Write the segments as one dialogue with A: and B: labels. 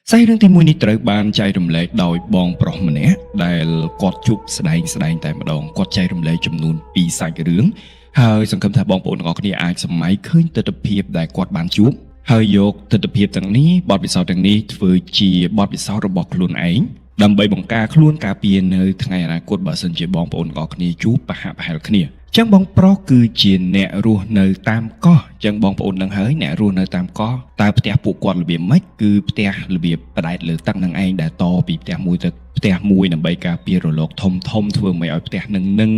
A: សាច់រឿងទី1នេះត្រូវបានចែករំលែកដោយបងប្រុសម្នាក់ដែលគាត់ជួបស្ដែងស្ដែងតែម្ដងគាត់ចែករំលែកចំនួន2សាច់រឿងហើយសង្ឃឹមថាបងប្អូនទាំងអស់គ្នាអាចសម័យឃើញទិដ្ឋភាពដែលគាត់បានជួបហើយយកទិដ្ឋភាពទាំងនេះបទពិសោធន៍ទាំងនេះធ្វើជាបទពិសោធន៍របស់ខ្លួនឯងដើម្បីបង្ការខ្លួនការពារនៅថ្ងៃអនាគតបើសិនជាបងប្អូនទាំងអស់គ្នាជួបប្រហាក់ប្រហែលគ្នាចឹងបងប្រុសគឺជាអ្នករស់នៅតាមកោះចឹងបងប្អូននឹងហើយអ្នករស់នៅតាមកោះតើផ្ទះពួកគាត់របៀបម៉េចគឺផ្ទះរបៀបបដែតលើទឹកនឹងឯងដែលតពីផ្ទះមួយទៅផ្ទះមួយដើម្បីការពាររលកធំធំធ្វើមិនឲ្យផ្ទះនឹងនឹង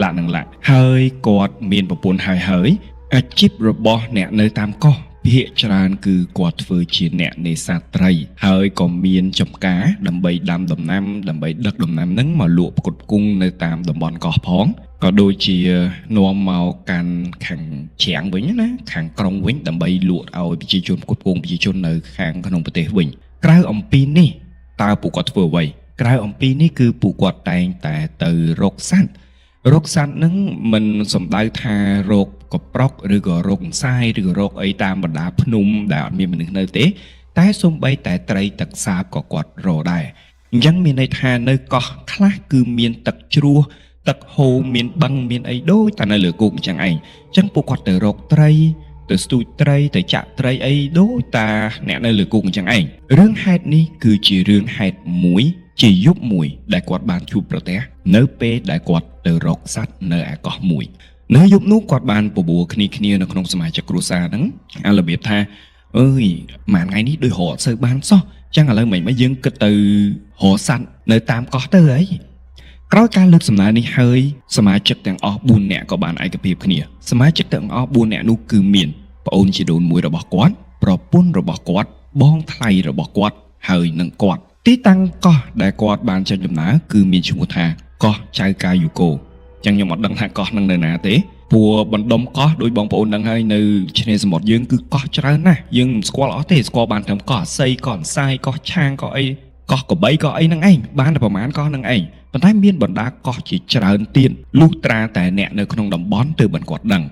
A: លាក់នឹងលាក់ហើយគាត់មានប្រពន្ធហើយហើយអាជីពរបស់អ្នកនៅតាមកោះភាគច្រើនគឺគាត់ធ្វើជាអ្នកនេសាទត្រីហើយក៏មានចំការដើម្បីដាំដំណាំដើម្បីដឹកដំណាំហ្នឹងមកលក់ផ្គត់ផ្គង់នៅតាមតំបន់កោះផងក៏ដូចជានាំមកកាន់ខាងច្រាំងវិញណាខាងក្រុងវិញដើម្បីលក់ឲ្យប្រជាជនផ្គត់ផ្គង់ប្រជាជននៅខាងក្នុងប្រទេសវិញក្រៅអំពីនេះតើពួកគាត់ធ្វើអ្វីក្រៅអំពីនេះគឺពួកគាត់តែងតែទៅរកសត្វរកសត្វហ្នឹងមិនសំដៅថារកកប្រុកឬក៏រកអន្សាយឬក៏រកអីតាមបណ្ដាភ្នំដែលអត់មានមនុស្សនៅទេ តែសូម្បីតែត្រីទឹកសាបក៏គាត់រកដែរអញ្ចឹងមានន័យថានៅកោះខ្លះគឺមានទឹកជ្រោះទឹកហូរមានបឹងមានអីដូចតែនៅលើគោកអញ្ចឹងឯងអញ្ចឹងពួកគាត់ទៅរកត្រីទៅស្ទូចត្រីទៅចាក់ត្រីអីដូចតាអ្នកនៅលើគោកអញ្ចឹងឯងរឿងហេតុនេះគឺជារឿងហេតុមួយជាយប់មួយដែលគាត់បានជួបប្រទះនៅពេលដែលគាត់ទៅរកសត្វនៅឯកោះមួយនៅយប់នោះគាត់បានបបួលគ្នាគ្នានៅក្នុងសមាជិកគ្រួសារហ្នឹងអារបៀបថាអើយមួយថ្ងៃនេះដូចរកអត់សូវបានសោះចឹងឥឡូវមិនមកយើងគិតទៅរកសត្វនៅតាមកោះទៅអីក្រោយការលើកសំណើនេះហើយសមាជិកទាំងអស់4នាក់ក៏បានឯកភាពគ្នាសមាជិកទាំងអស់4នាក់នោះគឺមានប្អូនជីដូនមួយរបស់គាត់ប្រពន្ធរបស់គាត់បងថ្លៃរបស់គាត់ហើយនិងគាត់ទីតាំងកោះដែលគាត់បានចេញដំណើរគឺមានឈ្មោះថាកោះចៅកាយូកូចឹងខ្ញុំអត់ដឹងថាកោះនឹងនៅណាទេព្រោះបណ្ដុំកោះដោយបងប្អូនដឹងហើយនៅឆ្នេរសមុទ្រយើងគឺកោះច្រើនណាស់យើងមិនស្គាល់អស់ទេស្គាល់បានត្រឹមកោះអាស័យកោះអន្សាយកោះឆាងកោះអីកោះកបីកោះអីហ្នឹងឯងបានតែប្រហែលកោះហ្នឹងឯងប៉ុន្តែមានបណ្ដាកោះជាច្រើនទៀតលុះត្រាតែអ្នកនៅក្នុងតំបន់ទើបបានគាត់ដឹង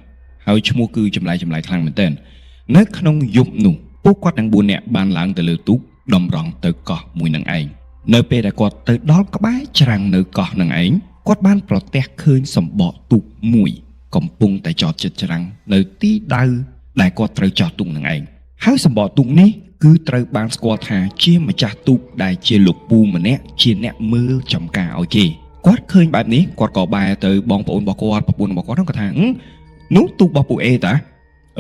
A: ហើយឈ្មោះគឺចម្លែកចម្លែកខ្លាំងមែនទែននៅក្នុងយប់នោះពួកគាត់ទាំង4នាក់បានឡើងទៅលើទូកតម្រង់ទៅកោះមួយនឹងឯងនៅពេលដែលគាត់ទៅដល់ក្បែរច្រាំងនៅកោះនឹងឯងគាត់បានប្រទះឃើញសម្បកទូកមួយកំពុងតែចតជិតច្រាំងនៅទីដៅដែលគាត់ត្រូវចតទូកនឹងឯងហើយសម្បកទូកនេះគឺត្រូវបានស្គាល់ថាជាម្ចាស់ទូកដែលជាលោកពូម្នាក់ជាអ្នកមើលចំការឲ្យគេគាត់ឃើញបែបនេះគាត់ក៏បែរទៅបងប្អូនរបស់គាត់ប្រពន្ធរបស់គាត់ហ្នឹងគាត់ថាហឹមនោះទូករបស់ពូអេតា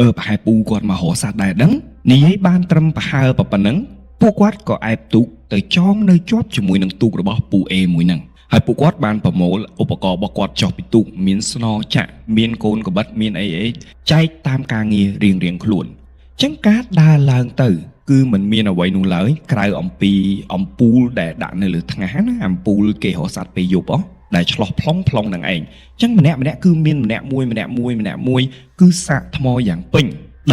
A: អឺប្រហែលពូគាត់មករកសត្វដែរដឹងនិយាយបានត្រឹមប្រហើប៉ុណ្ណឹងពួកគាត់ក៏អែបទូកទៅចងនៅជាប់ជាមួយនឹងទូករបស់ពូអេមួយហ្នឹងហើយពួកគាត់បានប្រមូលឧបករណ៍របស់គាត់ចុះពីទូកមានស្នចាក់មានកូនកបិតមានអីអីចែកតាមការងាររៀងៗខ្លួនចឹងការដើរឡើងទៅគឺมันមានអ្វីនោះឡើយក្រៅអំពីអំពូលដែលដាក់នៅលើថ្ងាសណាអំពូលគេរកសត្វពេលយប់ហ៎ដែលឆ្លោះប្លុងប្លុងនឹងឯងចឹងម្នាក់ម្នាក់គឺមានម្នាក់មួយម្នាក់មួយម្នាក់មួយគឺសាកថ្មយ៉ាងពេញ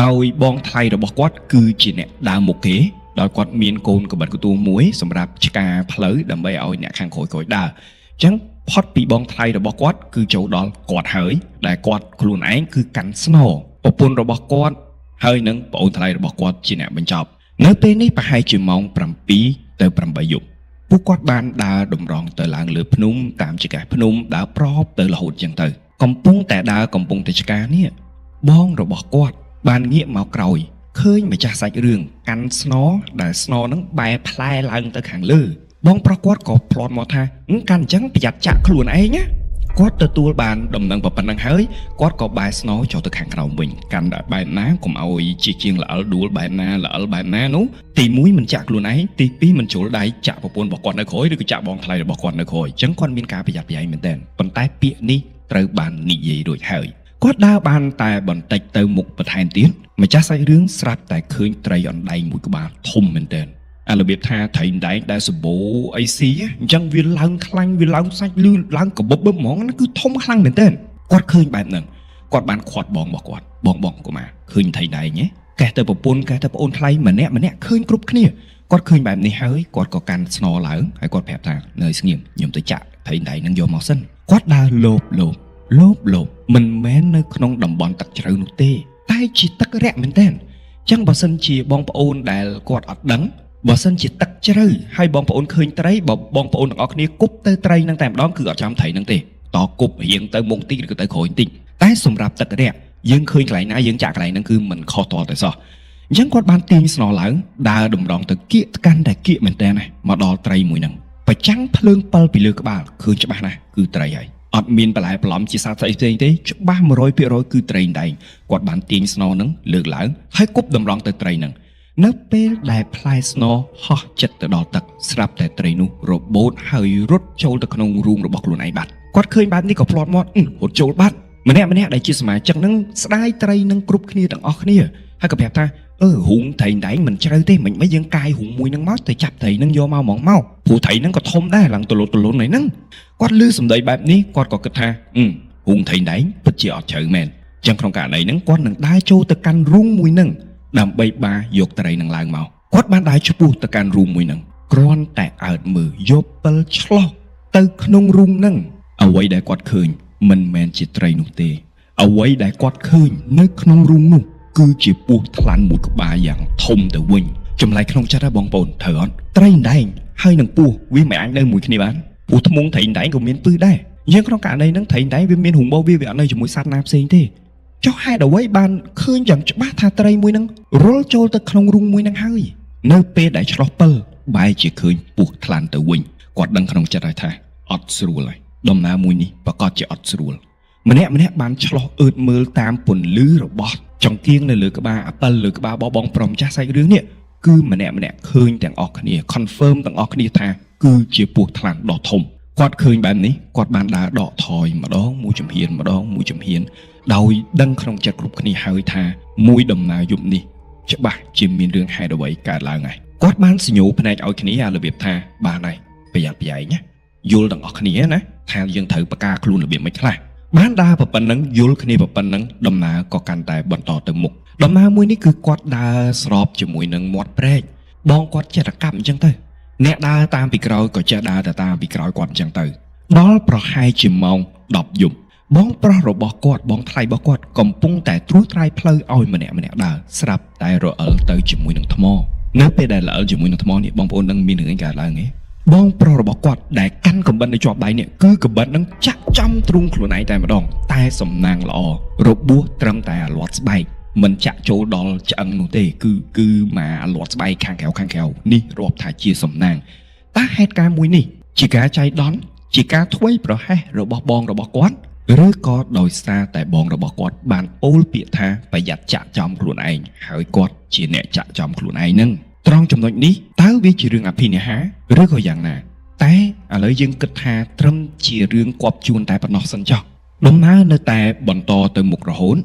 A: ដោយបងថ្លៃរបស់គាត់គឺជាអ្នកដើរមុខគេដោយគាត់មានកូនកបិតកទួមួយសម្រាប់ឆ្ការផ្លូវដើម្បីឲ្យអ្នកខាងក្រោយៗដើរអញ្ចឹងផុតពីបងថ្លៃរបស់គាត់គឺចូលដល់គាត់ហើយដែលគាត់ខ្លួនឯងគឺកាន់ស្នប្រពន្ធរបស់គាត់ហើយនឹងប្អូនថ្លៃរបស់គាត់ជាអ្នកបញ្ចប់នៅពេលនេះប្រហែលជាម៉ោង7ទៅ8យប់ពួកគាត់បានដើរតម្រង់ទៅឡើងលើភ្នំតាមចង្កេះភ្នំដើរប្របទៅរហូតចឹងទៅកំពុងតែដើរកំពុងតែឆ្ការនេះបងរបស់គាត់បានងាកមកក្រោយឃើញម្ចាស់សាច់រឿងកាន់ស្នដែលស្ននឹងបែរផ្លែឡើងទៅខាងលើបងប្រុសគាត់ក៏ផ្្លាត់មកថាកាន់អញ្ចឹងប្រយ័ត្នចាក់ខ្លួនឯងណាគាត់ទទួលបានដំណឹងប៉ុណ្ណឹងហើយគាត់ក៏បែរស្នចុះទៅខាងក្រោមវិញកាន់តែបែបណាកុំឲ្យជាជាងល្អិលដួលបែបណាល្អិលបែបណានោះទី1មិនចាក់ខ្លួនឯងទី2មិនជ្រុលដៃចាក់ប្រពន្ធរបស់គាត់នៅក្រោយឬក៏ចាក់បងថ្លៃរបស់គាត់នៅក្រោយអញ្ចឹងគាត់មានការប្រយ័ត្នប្រយែងមែនទែនប៉ុន្តែពាក្យនេះត្រូវបាននិយាយរួចហើយគាត់ដើរបានតែបន្តិចទៅមុខបន្ថែមទៀតម្ចាស់សាច់រឿងស្រាប់តែឃើញត្រីអណ្ដែងមួយក្បាលធំមែនទែនអារបៀបថាត្រីអណ្ដែងដែលសម្បូរអីស៊ីអញ្ចឹងវាឡើងខ្លាញ់វាឡើងសាច់លឺឡើងកបបឹបហ្មងណាគឺធំខ្លាំងមែនទែនគាត់ឃើញបែបហ្នឹងគាត់បានខាត់បងរបស់គាត់បងបងកុមារឃើញត្រីដែងហ៎កេះទៅប្រពន្ធកេះទៅប្អូនថ្លៃម្នាក់ម្នាក់ឃើញគ្រប់គ្នាគាត់ឃើញបែបនេះហើយគាត់ក៏កាន់ស្នឡើងហើយគាត់ប្រាប់ថានៅស្ងៀមខ្ញុំទៅចាក់ត្រីដែងនឹងយកមកសិនគាត់ដើរលោបលោបលោបលោបមិនមែននៅក្នុងតំបន់ទឹកជ្រៅនោះទេតែជាទឹករាក់មែនទែនចឹងបើសិនជាបងប្អូនដែលគាត់អត់ដឹង បើសិនជាទឹកជ្រៅហើយបងប្អូនឃើញត្រីបើបងប្អូនទាំងអស់គ្នាគប់ទៅត្រីនឹងតែម្ដងគឺអត់ចំត្រីនឹងទេតគប់រៀងទៅមុខតិចឬក៏ទៅក្រោយតិចតែសម្រាប់ទឹករាក់យើងឃើញកន្លែងណាយើងចាក់កន្លែងហ្នឹងគឺមិនខុសតតែសោះអញ្ចឹងគាត់បានទាញស្នឡើងដើរតម្រង់ទៅគៀកកាន់តែគៀកមែនតើណាមកដល់ត្រីមួយហ្នឹងប្រចាំងភ្លើងពិលពីលើក្បាលឃើញច្បាស់ណាស់គឺត្រីហើយអត់មានបន្លែបន្លំជាសត្វស្អីផ្សេងទេច្បាស់100%គឺត្រីដែងគាត់បានទាញស្នហ្នឹងលើកឡើងហើយគប់តម្រង់ទៅត្រីហ្នឹងនៅពេលដែលផ្លែស្នហោះចិត្តទៅដល់ទឹកស្រាប់តែត្រីនោះរបូតហើយរត់ចូលទៅក្នុងរូងរបស់ខ្លួនឯងបាត់គាត់ឃើញបែបនេះក៏ភ្លាត់មាត់អឺរត់ចូលបាត់ម្នាក់ម្នាក់ដែលជាសមាជិកហ្នឹងស្ដាយត្រីនឹងគ្រប់គ្នាទាំងអស់គ្នាហើយក៏ប្រាប់ថាអឺរូងត្រីដែងមិនជ្រៅទេមិនមិនយើងកាយរូងមួយហ្នឹងមកទៅចាប់ត្រីហ្នឹងយកមកហ្មងមកព្រោះត្រីហ្នឹងក៏ធំដែរឡើងទលុតទលុនហើយហ្នឹងគាត់ឮសម្ដីបែបនេះគាត់ក៏គិតថាអឺរូងត្រីដែងពិតជាអត់ជ្រៅមែនចឹងក្នុងករណីហ្នឹងគាត់នឹងដើរចូលទៅកាន់រូងមួយហ្នឹង ដើម្បីបាយកត្រីនឹងឡើងមកគាត់បានដើរឆ្ពោះទៅកាន់រូងមួយហ្នឹងគ្រាន់តែអើតមើលយកពិលឆ្លោះទៅក្នុងរូងហ្នឹងអ្វីដែលគាត់ឃើញមិនមែនជាត្រីនោះទេអ្វីដែលគាត់ឃើញនៅក្នុងរូងនោះគឺជាពស់ថ្លាន់មួយក្បាលយ៉ាងធំទៅវិញចម្លែកក្នុងចិត្តហ៎បងប្អូនត្រូវអត់ត្រីអណ្ដែងហើយនឹងពស់វាមិនអាចនៅមួយគ្នាបានព្រោះធ្មងត្រីអណ្ដែងក៏មានពឹសដែរយើងក្នុងករណីហ្នឹងត្រីអណ្ដែងវាមានរូងរបស់វាវាអត់នៅជាមួយសត្វណាផ្សេងទេ ចុះហេតុអ្វីបានឃើញយ៉ាងច្បាស់ថាត្រីមួយហ្នឹងរុលចូលទៅក្នុងរូងមួយហ្នឹងហើយនៅពេលដែលឆ្លោះពិលបែរជាឃើញពស់ថ្លាន់ទៅវិញគាត់ដឹងក្នុងចិត្តហើយថាអត់ស្រួលហើយដំណើរមួយនេះប្រកាសជាអត់ស្រួលម្នាក់ម្នាក់បានឆ្លោះអើតមើលតាមពន្លឺរបស់ចង្គៀងនៅលើក្បាលអាពិលលើក្បាលរបស់បងប្រុសម្ចាស់សាច់រឿងនេះគឺម្នាក់ម្នាក់ឃើញទាំងអស់គ្នា confirm ទាំងអស់គ្នាថាគឺជាពស់ថ្លាន់ដ៏ធំគាត់ឃើញបែបនេះគាត់បានដើរដកថយម្ដងមួយជំហានម្ដងមួយជំហាន ដោយដឹងក្នុងចិត្តគ្រប់គ្នាហើយថាមួយដំណើរយប់នេះច្បាស់ជាមានរឿងហេតុអ្វីកើតឡើងហើយគាត់បានសញ្ញោភ្នែកឲ្យគ្នាអារបៀបថាបានហើយប្រយ័ត្នប្រយែងណាយល់ទាំងអស់គ្នាណាថាយើងត្រូវបកាខ្លួនរបៀបមិនខ្លះបានដើរប៉ុណ្ណឹងយល់គ្នាប៉ុណ្ណឹងដំណើរក៏កាន់តែបន្តទៅមុខដំណើរមួយនេះគឺគាត់ដើរស្របជាមួយនឹងមាត់ព្រែកបងគាត់ចេះតែកាប់អញ្ចឹងទៅអ្នកដើរតាមពីក្រោយក៏ចេះដើរទៅតាមពីក្រោយគាត់អញ្ចឹងទៅដល់ប្រហែលជាម៉ោង10យប់ បងប្រុសរបស់គាត់បងថ្លៃរបស់គាត់កំពុងតែត្រួសត្រាយផ្លូវឲ្យម្នាក់ម្នាក់ដើរស្រាប់តែរអិលទៅជាមួយនឹងថ្មនៅពេលដែលរអិលជាមួយនឹងថ្មនេះបងប្អូននឹងមានរឿងអីកើតឡើងទេបងប្រុសរបស់គាត់ដែលកាន់កំបិតនៅជាប់ដៃនេះគឺកំបិតនឹងចាក់ចំទ្រូងខ្លួនឯងតែម្ដងតែសំណាងល្អរបួសត្រឹមតែអាលាត់ស្បែកមិនចាក់ចូលដល់ឆ្អឹងនោះទេគឺគឺមកអាលាត់ស្បែកខាងក្រៅខាងក្រៅនេះរាប់ថាជាសំណាងតើហេតុការណ៍មួយនេះជាការចៃដន្យជាការធ្វេសប្រហែសរបស់បងរបស់គាត់ ឬក៏ដោយសារតែបងរបស់គាត់បានពោលពាក្យថាប្រយ័ត្នចាក់ចំខ្លួនឯងហើយគាត់ជាអ្នកចាក់ចំខ្លួនឯងនឹងត្រង់ចំណុចនេះតើវាជារឿងអភិនិហាឬក៏យ៉ាងណាតែឥឡូវយើងគិតថាត្រឹមជារឿងគប់ជួនតែប៉ុណ្ណោះសិនចុះដំណើរនៅតែបន្តទៅមុខរហូត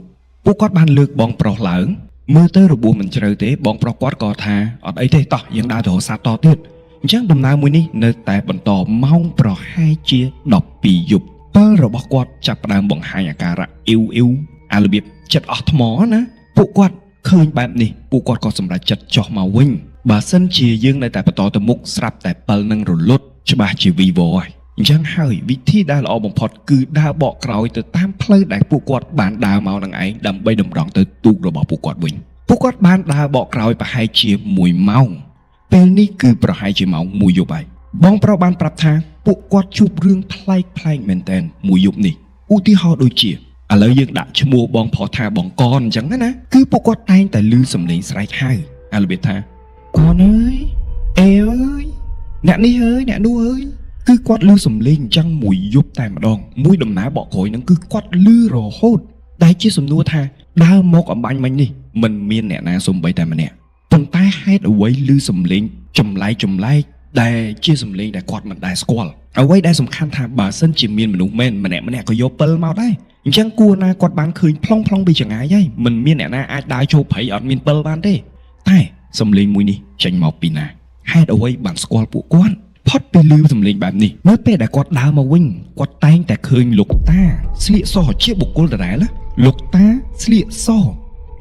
A: ពួកគាត់បានលើកបងប្រុសឡើងមើលទៅរបួសមិនជ្រៅទេបងប្រុសគាត់ក៏ថាអត់អីទេតោះយើងដើរទៅរកសត្វតទៀតអញ្ចឹងដំណើរមួយនេះនៅតែបន្តម៉ោងប្រហែលជា12យប់ ពិលរបស់គាត់ចាប់ផ្ដើមបង្ហាញអាការៈអ៊ីវអ៊ីវអារបៀបចិត្តអស់ថ្មណាពួកគាត់ឃើញបែបនេះពួកគាត់ក៏សម្រេចចិត្តចុះមកវិញបើសិនជាយើងនៅតែបន្តទៅមុខស្រាប់តែពិលនឹងរលត់ច្បាស់ជាវីវហើយអញ្ចឹងហើយវិធីដែលល្អបំផុតគឺដើរបកក្រោយទៅតាមផ្លូវដែលពួកគាត់បានដើរមកនឹងឯងដើម្បីតម្រង់ទៅទូករបស់ពួកគាត់វិញពួកគាត់បានដើរបកក្រោយប្រហែលជា1ម៉ោងពេលនេះគឺប្រហែលជាម៉ោង1យប់ហើយបងប្រុសបានប្រាប់ថាពួកគាត់ជួបរឿងប្លែកប្លែកមែនតើមួយយប់នេះឧទាហរណ៍ដូចជាឥឡូវយើងដាក់ឈ្មោះបងប្រុសថាបងកនអញ្ចឹងណាគឺពួកគាត់តែងតែឮសំឡេងស្រែកហៅអារបៀបថាកនអើយអេអើយអ្នកនេះអើយអ្នកនោះអើយគឺគាត់ឮសំឡេងអញ្ចឹងមួយយប់តែម្ដងមួយដំណើរបកក្រោយហ្នឹងគឺគាត់ឮរហូតដែលជាសំណួរថាដើរមកអំបញ្ញមិញនេះមិនមានអ្នកណាសំបីតែម្នាក់ប៉ុន្តែហេតុអ្វីឮសំឡេងចម្លែកចម្លែកដែលជាសំឡេងដែលគាត់មិនដែលស្គាល់អ្វីដែលសំខាន់ថាបើសិនជាមានមនុស្សមែនម្នាក់ម្នាក់ក៏យកពិលមកដែរអញ្ចឹងគួរណាគាត់បានឃើញប្លង់ប្លង់ពីចង្ងាយហើយមិនមានអ្នកណាអាចដើរចូលព្រៃអត់មានពិលបានទេតែសំឡេងមួយនេះចេញមកពីណាហេតុអ្វីបានស្គាល់ពួកគាត់ផុតពីឮសំឡេងបែបនេះនៅពេលដែលគាត់ដើរមកវិញគាត់តែងតែឃើញលោកតាស្លៀកសជាបុគ្គលដដែលណាលោកតាស្លៀកស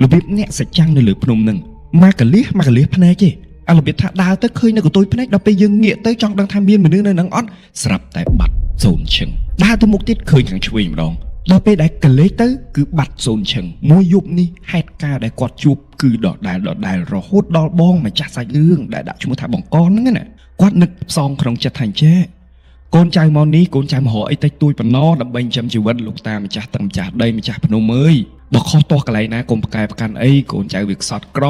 A: របៀបអ្នកសច្ចាំងនៅលើភ្នំនឹងមកកលៀសមកកលៀសភ្នែកទេអារបៀបថាដើរទៅឃើញនៅកន្ទុយភ្នែកដល់ពេលយើងងាកទៅចង់ដឹងថាមានមនុស្សនៅនឹងអត់ស្រាប់តែបាត់សូនឈឹងដើរទៅមុខទៀតឃើញខាងឆ្វេងម្ដង ដល់ពេលដែលកលេចទៅគឺបាត់សូនឈឹងមួយយប់នេះហេតុការណ៍ដែលគាត់ជួបគឺដដែលដដែលរហូតដល់បងម្ចាស់សាច់រឿងដែលដាក់ឈ្មោះថាបងកនហ្នឹងណាគាត់នឹកផ្សងក្នុងចិត្តថាអញ្ចេះកូនចៅមកនេះកូនចៅមករកអីតិចតួចប៉ុណ្ណោះដើម្បីចិញ្ចឹមជីវិតលោកតាម្ចាស់ទឹកម្ចាស់ដីម្ចាស់ភ្នំអើយបើខុសទាស់កន្លែងណាកុំប្រកែប្រកាន់អីកូនចៅវាខ្សត់ក្រ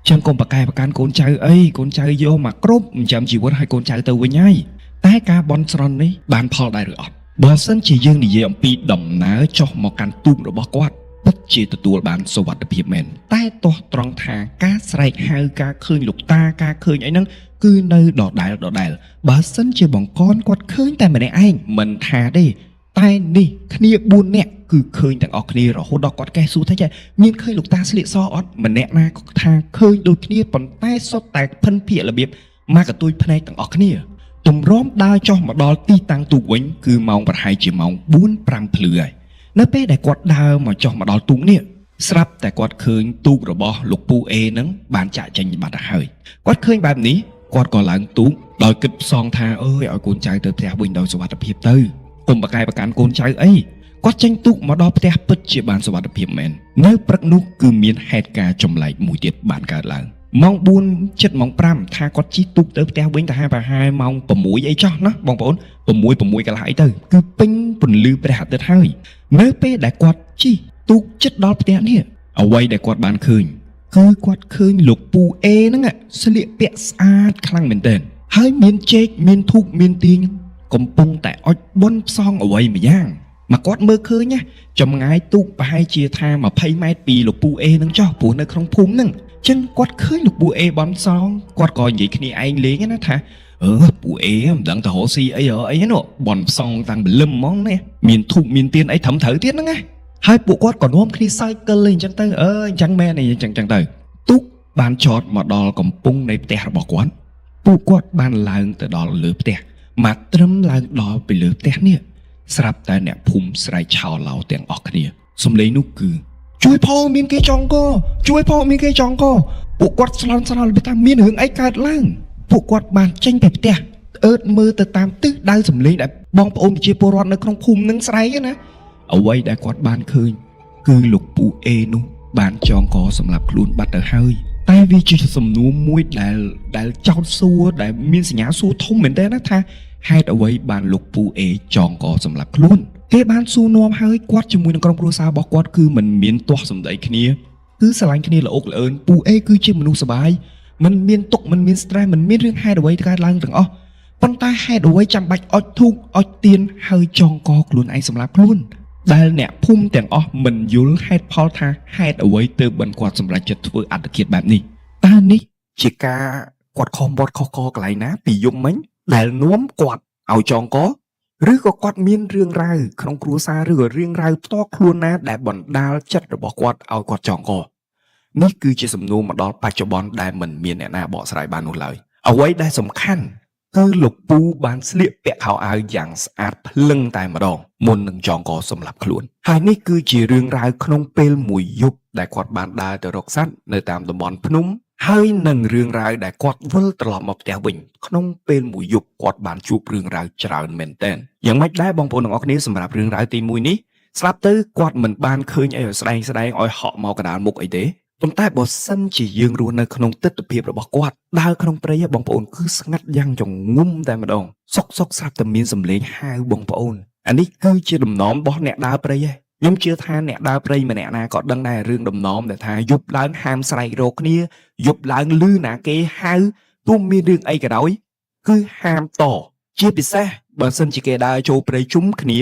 A: ចឹងកុំប្រកែប្រកាន់កូនចៅអីកូនចៅយកមកគ្រប់ចិញ្ចឹមជីវិតឲ្យកូនចៅទៅវិញហើយតែការបន់ស្រន់នេះបានផលដែរឬអត់បើសិនជាយើងនិយាយអំពីដំណើរចុះមកកាន់ទូករបស់គាត់ពិតជាទទួលបានសុវត្ថិភាពមែនតែទាស់ត្រង់ថាការស្រែកហៅការឃើញលោកតាការឃើញអីហ្នឹងគឺនៅដដែលដដែលបើសិនជាបង្កនគាត់ឃើញតែម្នាក់ឯងមិនថាទេតែនេះគ្នា4នាក់គឺឃើញទាំងអស់គ្នារហូតដល់គាត់កេះសួរថាចេះមានឃើញលោកតាស្លៀកសអត់ម្នាក់ណាក៏ថាឃើញដូចគ្នាប៉ុន្តែសុទ្ធតែភិនភាករបៀបមកកទួយភ្នែកទាំងអស់គ្នាទម្រាំដើរចុះមកដល់ទីតាំងទូកវិញគឺម៉ោងប្រហែលជាម៉ោង4 5ភ្លឺហើយនៅពេលដែលគាត់ដើរមកចុះមកដល់ទូកនេះស្រាប់តែគាត់ឃើញទូករបស់លោកពូអេហ្នឹងបានចាក់ចេញបាត់ទៅហើយគាត់ឃើញបែបនេះគាត់ក៏ឡើងទូកដោយគិតផ្សងថាអើយឲ្យកូនចៅទៅផ្ទះវិញដោយសុវត្ថិភាពទៅកុំប្រកែប្រកាន់កូនចៅអីគាត់ចេញទូកមកដល់ផ្ទះពិតជាបានសុវត្ថិភាពមែននៅព្រឹកនោះគឺមានហេតុការណ៍ចម្លែកមួយទៀតបានកើតឡើងម៉ោង4ជិតម៉ោង5ថាគាត់ជិះទូកទៅផ្ទះវិញទៅហាប្រហែលម៉ោង6អីចោះណាបងប្អូន6 6កន្លះអីទៅគឺពេញពន្លឺព្រះអាទិត្យហើយនៅពេលដែលគាត់ជិះទូកជិតដល់ផ្ទះនេះអ្វីដែលគាត់បានឃើញគឺគាត់ឃើញលោកពូអេហ្នឹងស្លៀកពាក់ស្អាតខ្លាំងមែនទែនហើយមានចេកមានធូបមានទៀងកំពុងតែអុចបុនផ្សងអ្វីមួយយ៉ាងមកគាត់មើលឃើញណាចម្ងាយទូកប្រហែលជាថា20ម៉ែត្រពីលោកពូអេហ្នឹងចោះព្រោះនៅក្នុងភូមិហ្នឹងចឹងគាត់ឃើញលោកពូអេបនសងគាត់ក៏និយាយគ្នាឯងលេងណាថាអឺពូអេមិនដឹងទៅរកស៊ីអីអីនោះបនផ្សងតាំងបលឹមហ្មងនេះមានធូបមានទៀនអីត្រឹមត្រូវទៀតហ្នឹងណាហើយពួកគាត់ក៏នាំគ្នាសើចកិលអីចឹងទៅអើអញ្ចឹងមែនអីចឹងចឹងទៅទូកបានចតមកដល់កំពង់នៃផ្ទះរបស់គាត់ពួកគាត់បានឡើងទៅដល់លើផ្ទះមកត្រឹមឡើងដល់ពីលើផ្ទះនេះស្រាប់តែអ្នកភូមិស្រែកឆោឡោទាំងអស់គ្នាសំឡេងនោះគឺជួយផងមានគេចងកជួយផងមានគេចងកពួកគាត់ស្លន់ស្លោថាមានរឿងអីកើតឡើងពួកគាត់បានចេញពីផ្ទះអើតមើលទៅតាមទិសដៅសំឡេងដែលបងប្អូនប្រជាពលរដ្ឋនៅក្នុងភូមិនឹងស្រែកណាអ្វីដែលគាត់បានឃើញគឺលោកពូអេនោះបានចងកសម្រាប់ខ្លួនបាត់ទៅហើយតែវាជាសំណួរមួយដែលចោទសួរដែលមានសញ្ញាសួរធំមែនតើណាថាហេតុអ្វីបានលោកពូអេចងកសម្រាប់ខ្លួនគេបានសួរនាំហើយគាត់ជាមួយនឹងក្រុមគ្រួសាររបស់គាត់គឺមិនមានទាស់សម្ដីគ្នាគឺស្រឡាញ់គ្នាល្អកល្អឿនពូអេគឺជាមនុស្សសប្បាយមិនមានទុក្ខមិនមាន stress មិនមានរឿងហេតុអ្វីកើតឡើងទាំងអស់ប៉ុន្តែហេតុអ្វីចាំបាច់អុចធូបអុចទៀនហើយចងកខ្លួនឯងសម្រាប់ខ្លួនដែលអ្នកភូមិទាំងអស់មិនយល់ហេតុផលថាហេតុអ្វីទើបបានគាត់សម្រេចចិត្តធ្វើអត្តឃាតបែបនេះតើនេះជាការគាត់ខំបត់ខុសកកន្លែងណាពីយប់មិញដែលនាំគាត់ឲ្យចងកឬក៏គាត់មានរឿងរ៉ាវក្នុងគ្រួសារឬក៏រឿងរ៉ាវផ្ទាល់ខ្លួនណាដែលបណ្ដាលចិត្តរបស់គាត់ឲ្យគាត់ចងកនេះគឺជាសំណួរមកដល់បច្ចុប្បន្នដែលមិនមានអ្នកណាបកស្រាយបាននោះឡើយអ្វីដែលសំខាន់គឺលោកពូបានស្លៀកពាក់ខោអាវយ៉ាងស្អាតភ្លឹងតែម្ដងមុននឹងចងកសម្លាប់ខ្លួនហើយនេះគឺជារឿងរ៉ាវក្នុងពេលមួយយប់ដែលគាត់បានដើរទៅរកសត្វនៅតាមតំបន់ភ្នំហើយនឹងរឿងរ៉ាវដែលគាត់វិលត្រឡប់មកផ្ទះវិញក្នុងពេលមួយយប់គាត់បានជួបរឿងរ៉ាវច្រើនមែនទែនយ៉ាងម៉េចដែរបងប្អូនទាំងអស់គ្នាសម្រាប់រឿងរ៉ាវទី1នេះស្រាប់ទៅគាត់មិនបានឃើញអីឲ្យស្ដែងស្ដែងឲ្យហក់មកកណ្ដាលមុខអីទេប៉ុន្តែបើសិនជាយើងរស់នៅក្នុងទិដ្ឋភាពរបស់គាត់ដើរក្នុងព្រៃហ៎បងប្អូនគឺស្ងាត់យ៉ាងចងងំតែម្ដងសុកសុកស្រាប់តែមានសំឡេងហៅបងប្អូនអានេះគឺជាដំណំរបស់អ្នកដើរព្រៃហ៎ខ្ញុំជឿថាអ្នកដើរព្រៃម្នាក់ណាក៏ដឹងដែររឿងដំណំដែលថាយប់ឡើងហាមស្រែករកគ្នាយប់ឡើងលឺណាគេហៅទោះមានរឿងអីក៏ដោយគឺហាមតជាពិសេសបើសិនជាគេដើរចូលព្រៃជុំគ្នា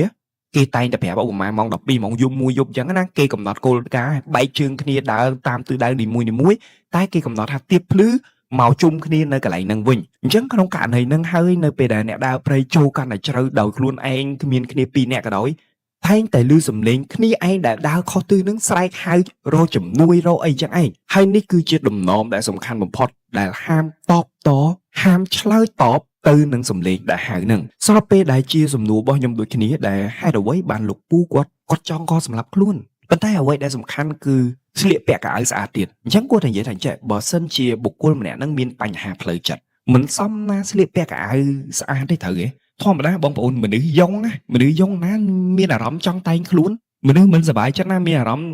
A: គេតែងតែប្រាប់ឧបមាម៉ោង12ម៉ោងយប់មួយយប់អញ្ចឹងណាគេកំណត់គោលការណ៍បែកជើងគ្នាដើរតាមទិសដៅនីមួយៗតែគេកំណត់ថាទៀបភ្លឺមកជុំគ្នានៅកន្លែងហ្នឹងវិញអញ្ចឹងក្នុងករណីហ្នឹងហើយនៅពេលដែលអ្នកដើរព្រៃចូលកាន់តែជ្រៅដោយខ្លួនឯងគ្មានគ្នាពីរនាក់ក៏ដោយតែងតែឮសំឡេងគ្នាឯងដែលដើរខុសទិសហ្នឹងស្រែកហៅរកជំនួយរកអីចឹងឯងហើយនេះគឺជាដំណំដែលសំខាន់បំផុតដែលហាមតបតហាមឆ្លើយតបទៅនឹងសំឡេងដែលហៅនឹងស្របពេលដែលជាសំណួររបស់ខ្ញុំដូចគ្នាដែលហេតុអ្វីបានលោកពូគាត់គាត់ចង់កសម្រាប់ខ្លួនប៉ុន្តែអ្វីដែលសំខាន់គឺស្លៀកពាក់កៅអៅស្អាតទៀតអញ្ចឹងគាត់តែនិយាយថាអញ្ចេះបើសិនជាបុគ្គលម្នាក់ហ្នឹងមានបញ្ហាផ្លូវចិត្តមិនសមណាស្លៀកពាក់កៅអៅស្អាតទេត្រូវទេធម្មតាបងប្អូនមនុស្សយ៉ងណាមនុស្សយ៉ងណាមានអារម្មណ៍ចង់តែងខ្លួន មនុស្សមិនសប្បាយចិត្តណាមានអារម្មណ៍